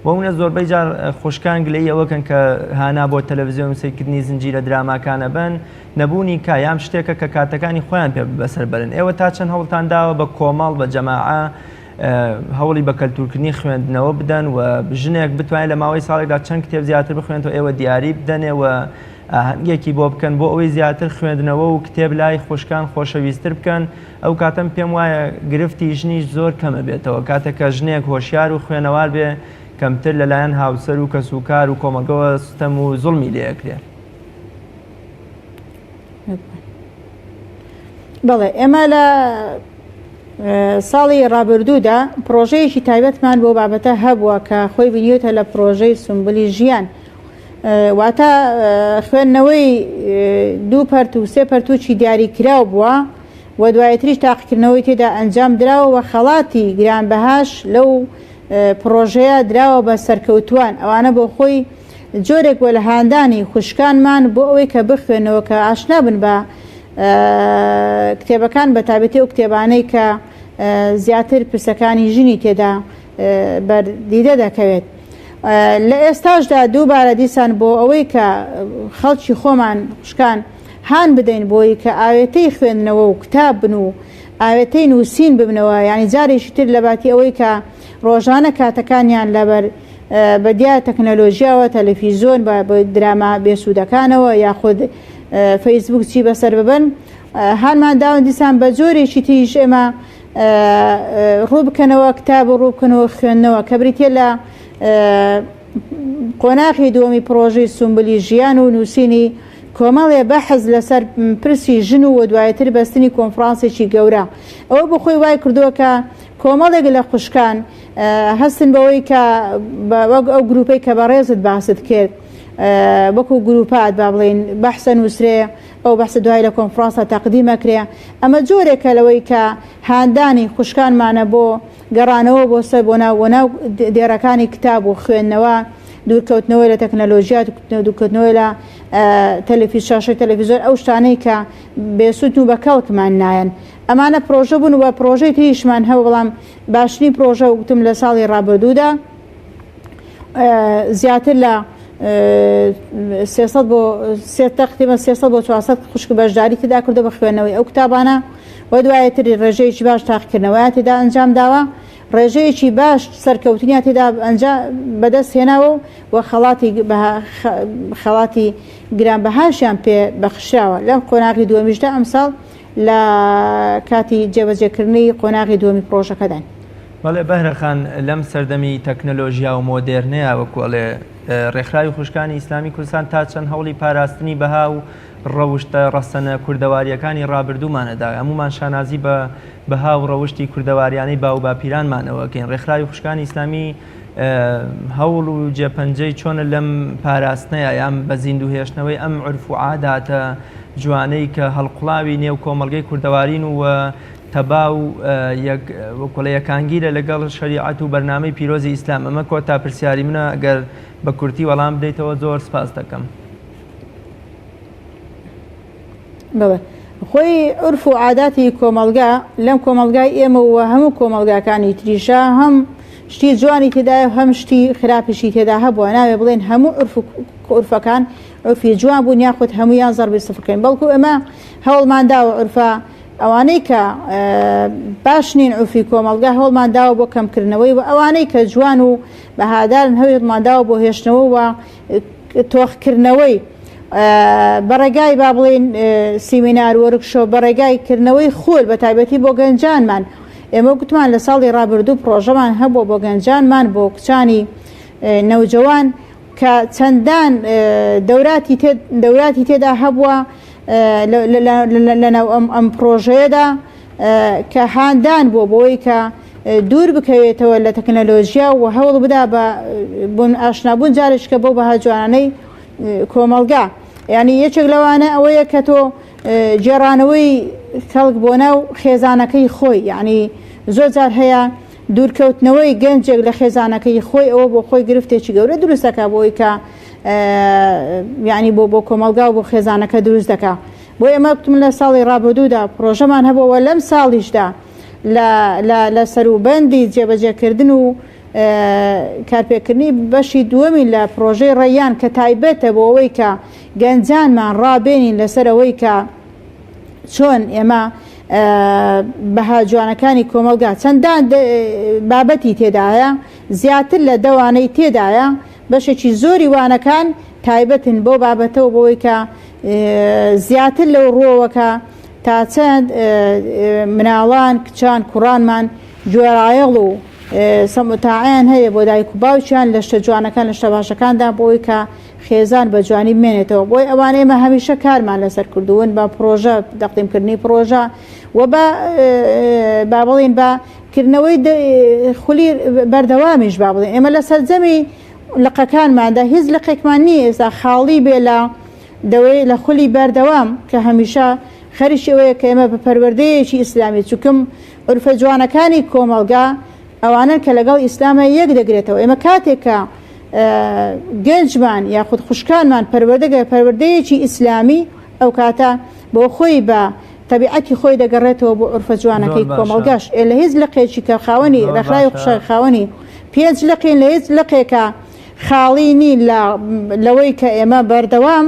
[SPEAKER 1] بۆ منە زۆربەی جار خوشکان گلەیی ئەوەکەن کە هانا بۆ تەلەڤزیۆن و سەیرکردنی زنجیرە دراماکان ئەبەن نەبوونی کا یان شتێکە کە کاتەکانی خۆیان پێ بەسەر بەرن ئێوە تا چەند هەوڵتان داوە بە کۆمەڵ بە جەماعە هەوڵی بە کەلتورکردنی خوێندنەوە بدەن و ژنێک بتوانێت لە ماوەی ساڵێکدا چەند کتێب زیاتر بخوێنێتەوە ئێوە دیاری بدەنێ و ئاهەنگێکی بۆ بکەن بۆ ئەوەی زیاتر خوێندنەوە و کتێب لای خوشکان خۆشەویستتر بکەن ئەو کاتەم پێم وایە گرفتی ژنیش زۆر کەمە بێتەوە کاتێک کە ژنێک هۆشیار و خوێنەوار بێ کەمتر لەلایەن هاوسەر و کەسوکار و کۆمەڵگەوە ستەم و زوڵمی لێ ئەکرێ.
[SPEAKER 2] بەڵێ ئێمە لە ساڵی ڕابردوودا پرۆژەیەکی تایبەتمان بۆ بابەتە هەبووە کە خۆی بینیوتە لە پرۆژەی سمبلی ژیان واتە خوێندنەوەی دوو پەرت و سێ پەرتوکی دیاری کراو بووە و دوایتریش تاقیکردنەوەی تێدا ئەنجام دراوە و خەڵاتی گرانبەهاش لەو پڕۆژەیە دراوە بە سەرکەوتووان، ئەوانە بۆ خۆی جۆرێک بووە لە هاندانی خوشکانمان بۆ ئەوەی کە بخوێنەوە کە ئاشنا بن بە کتێبەکان بە تایبەتی ئەو کتێبانەی کە زیاتر پرسەکانی ژنی تێدا بەردیدە دەکەوێت. لە ئێستاشدا دووبارە دیسان بۆ ئەوەی کە خەڵکی خۆمان خوشکان هان بدەین بۆی کە ئاوێتەی خوێندنەوە و کتاب بن و ئاوێتەی نووسین ببنەوە یانی جارێکی تر لەباتی ئەوەی کە ڕۆژانە کاتەکانیان لەبەر بە دیار تەکنەلۆژیاوە تەلەفیزۆن بە دراما بێسوودەکانەوە یاخود فەیسبوک چی بەسەر ببن هانمان داون دیسان بە جۆرێکی تریش ئێمە ڕوو بکەنەوە کتاب و ڕوو بکەنەوە خوێندنەوە کە بریتە لە قۆناغی دووەمی پڕۆژەی سومبلی ژیان و نووسینی کۆمەڵێ بەحس لەسەر پرسی ژن و دوایتر بەستنی کۆنفرانسێکی گەورە. ئەوە بۆ خۆی وای کردووە کە کۆمەڵێک لە خوشکان هەستن بەوەی کە وەک ئەو گروپەی کە بەڕێزت باست کرد وەکو گروپات با بڵێین بەحسە نووسرێ. ئەو بەحسە دوای لە کۆنفرانسا تەقدیم ئەکرێ. ئەمە جۆرێکە لەوەی کە هاندانی خوشکانمانە بۆ گەڕانەوە بۆ سەر بۆ ناو بۆ ناو دێڕەکانی کتاب و خوێندنەوە، دوورکەوتنەوە لە تەکنەلۆژیا، دوورکەوتنەوە لە تەلەفیز شاشەی تەلەفیزۆن ئەو شتانەی کە بێسوودن و بە کەڵکمان نایەن. ئەمانە پرۆژە بوون و پرۆژەی تریشمان هەبوو بەڵام باشترین پرۆژە وتم لە ساڵی ڕابردوودا زیاتر لە 300 بۆ تقریبا 300 بۆ 400 خوشک بەشداری تێدا کردو بە خوێندنەوەی ئەو کتابانە و دوایتر ڕێژەیەکی باش تاقیکردنەوەیان تێدا ئەنجام داوە ڕێژەیەکی باش سەرکەوتنیان تێدا ئەنجا بەدەست هێناوە و خەڵاتی خەڵاتی گرانبەهاشیان پێ بەخشراوە لەم قۆناغی دووەمیشدا ئەمساڵ لە کاتی جێبەجێکردنی قۆناغی دووەمی پڕۆژەکەداین.
[SPEAKER 1] بەڵێ بەهرە خان لەم سەردەمی تەکنەلۆژیا و مۆدێرنەیا وەکو ئەڵێ ڕێکخراوی خوشکانی ئیسلامی کوردستان تا چەند هەوڵی پاراستنی بەها و ڕەوشتە ڕەسەنە کوردەوارییەکانی ڕابردوومان ئەدا هەموومان شانازی بە بەها و ڕەوشتی کوردەواریانەی باووباپیرانمانەوە ئەکەین ڕێکخراوی خوشکانی ئیسلامی هەوڵ و جێپەنجەی چۆنە لەم پاراستنەیە یان بە زیندوو هێشتنەوەی ئەم عورف و عاداتە جوانەی کە هەڵقوڵاوی نێو کۆمەڵگەی کوردەوارین و تەبا و یەک وەکوڵە یەکانگیرە لەگەڵ شەریعەت و بەرنامەی پیرۆزی ئیسلام ئەمە کۆتا پرسیاری منە گەر بە کورتی وەڵام بدەیتەوە زۆر سپاس دەکەم.
[SPEAKER 2] بەڵێ خۆی عورف و عاداتی کۆمەڵگا لەم کۆمەڵگای ئێمە و هەموو کۆمەڵگاکانی تریشا هەم شتی جوانی تێدایە و هەم شتی خراپیشی تێدا هەبووە ناوێ بڵێن هەموو عورف و عورفەکان عورفی جوان بوون یاخود هەموویان زەربی سفرکەین بەڵکو ئێمە هەوڵمان داوە عورفە ئەوانەی کە باش نین عورفی کۆمەڵگا هەوڵمان داوە بۆ کەمکردنەوەی و ئەوانەی کە جوان و بەهادارن هەوڵمان داوە بۆ هێشتنەوە و تۆخکردنەوەی بە ڕێگای با بڵێین سیمینار وۆرکشۆپ بە ڕێگای کردنەوەی خول بە تایبەتی بۆ گەنجانمان ئێمە گوتمان لە ساڵی ڕابردوو پڕۆژەمان هەبووە بۆ گەنجانمان بۆ کچانی نەوجەوان کە چەندان دەوراتی دەوراتی تێدا هەبووە لەناو ئەم ئەم پڕۆژەیەدا کە هاندان بووە بۆی کە دوور بکەوێتەوە لە تەکنەلۆژیا و هەوڵ بدا بە بوون ئاشنابوون جارێکە بەو بەها جوانانەی کۆمەڵگا یعنی یەکێک لەوانە ئەوەیە کە تۆ گێڕانەوەی خەڵک بۆ ناو خێزانەکەی خۆی یعنی زۆر جار هەیە دوورکەوتنەوەی گەنجێک لە خێزانەکەی خۆی ئەوە بۆ خۆی گرفتێکی گەورە دروست دەکا بۆی کە یعنی بۆ بۆ کۆمەڵگا و بۆ خێزانەکە دروست دەکا بۆ ئێمە کوتم لە ساڵی ڕابردوودا پرۆژەمان هەبووە لەم ساڵیشدا لە لە لە سەروبەندی جێبەجێکردن و کارپێکردنی بەشی دووەمین لە پرۆژەی ڕەیان کە تایبەتە بۆ ئەوەی کە گەنجانمان ڕابێنین لەسەر ئەوەی کە چۆن ئێمە بەها جوانەکانی کۆمەڵگا چەندان بابەتی تێدایە زیاتر لە دەوانەی تێدایە بەشێکی زۆری وانەکان تایبەتن بۆ بابەتەوە بۆی کە زیاتر لەو ڕووەوە کە تا چەند مناڵان کچان کوڕانمان گوێڕایەڵ و سەمتاعیان هەیە بۆ دایک و باوکیان لە شتە جوانەکان لە شتە باشەکاندا بۆی کە خێزان بە جوانی بمێنێتەوە بۆی ئەوان ئێمە هەمیشە کارمان لەسەر کردوون بە پرۆژە دەقدیمکردنی پرۆژە و بە با بڵێین بە کردنەوەی خولی بەردەوامیش با بڵێن ئێمە لە سەرجەمی لقەکانماندا هیچ لقێکمان نییە ئێستا خاڵی بێ لە دەوەی لە خولی بەردەوام کە هەمیشە خەریکی ئەوەیە کە ئێمە بە پەروەردەیەکی ئیسلامی چونکم عورفە جوانەکانی کۆمەڵگا ئەوانەن کە لەگەڵ ئیسلامە یەک دەگرێتەوە ئێمە کاتێک کە گەنجمان یاخود خوشکانمان پەروەردەگە پەروەردەیەکی ئیسلامی ئەو کاتە بۆ خۆی بە تەبیعەتی خۆی دەگەڕێتەوە بۆ عورفە جوانەکەی کۆمەڵگاش ئێ لە هیچ لقێکی کە خاوەنی ڕێکخراوی خوشک خاوەنی پێنج لقین لە هیچ لقێکە خاڵی نین لە لەوەی کە ئێمە بەردەوام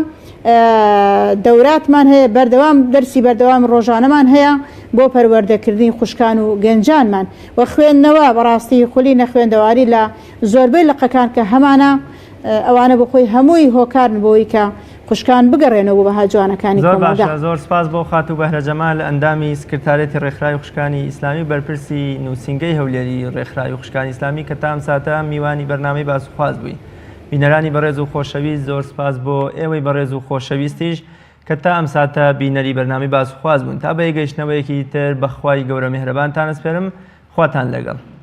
[SPEAKER 2] دەوراتمان هەیە بەردەوام دەرسی بەردەوام ڕۆژانەمان هەیە بۆ پەروەردەکردنی خوشکان و گەنجانمان و خوێندنەوە بەڕاستی خولی نەخوێندەواری لە زۆربەی لقەکان کە هەمانە ئەوانە بۆ خۆی هەمووی هۆکارن بۆی کە خوشکان بگەڕێنەوە بۆ بەها جوانەکانی
[SPEAKER 1] زۆر
[SPEAKER 2] کۆمەڵگا.
[SPEAKER 1] باشە زۆر سپاس بۆ خاتوو بەهرە جەمال ئەندامی سکرتارێتی ڕێکخراوی خوشکانی ئیسلامی و بەرپرسی نووسینگەی هەولێری ڕێکخراوی خوشکانی ئیسلامی کە تا ئەم ساتە میوانی بەرنامەی باس و خواست بووی. بینەرانی بەڕێز و خۆشەویست زۆر سپاس بۆ ئێوەی بەڕێز و خۆشەویستیش کە تا ئەم ساتە بینەری بەرنامەی باس و خواست بوون. تا بە یەکگەیشتنەوەیەکی تر بە خوای گەورە میهرەبانتان ئەسپێرم. خواتان لەگەڵ.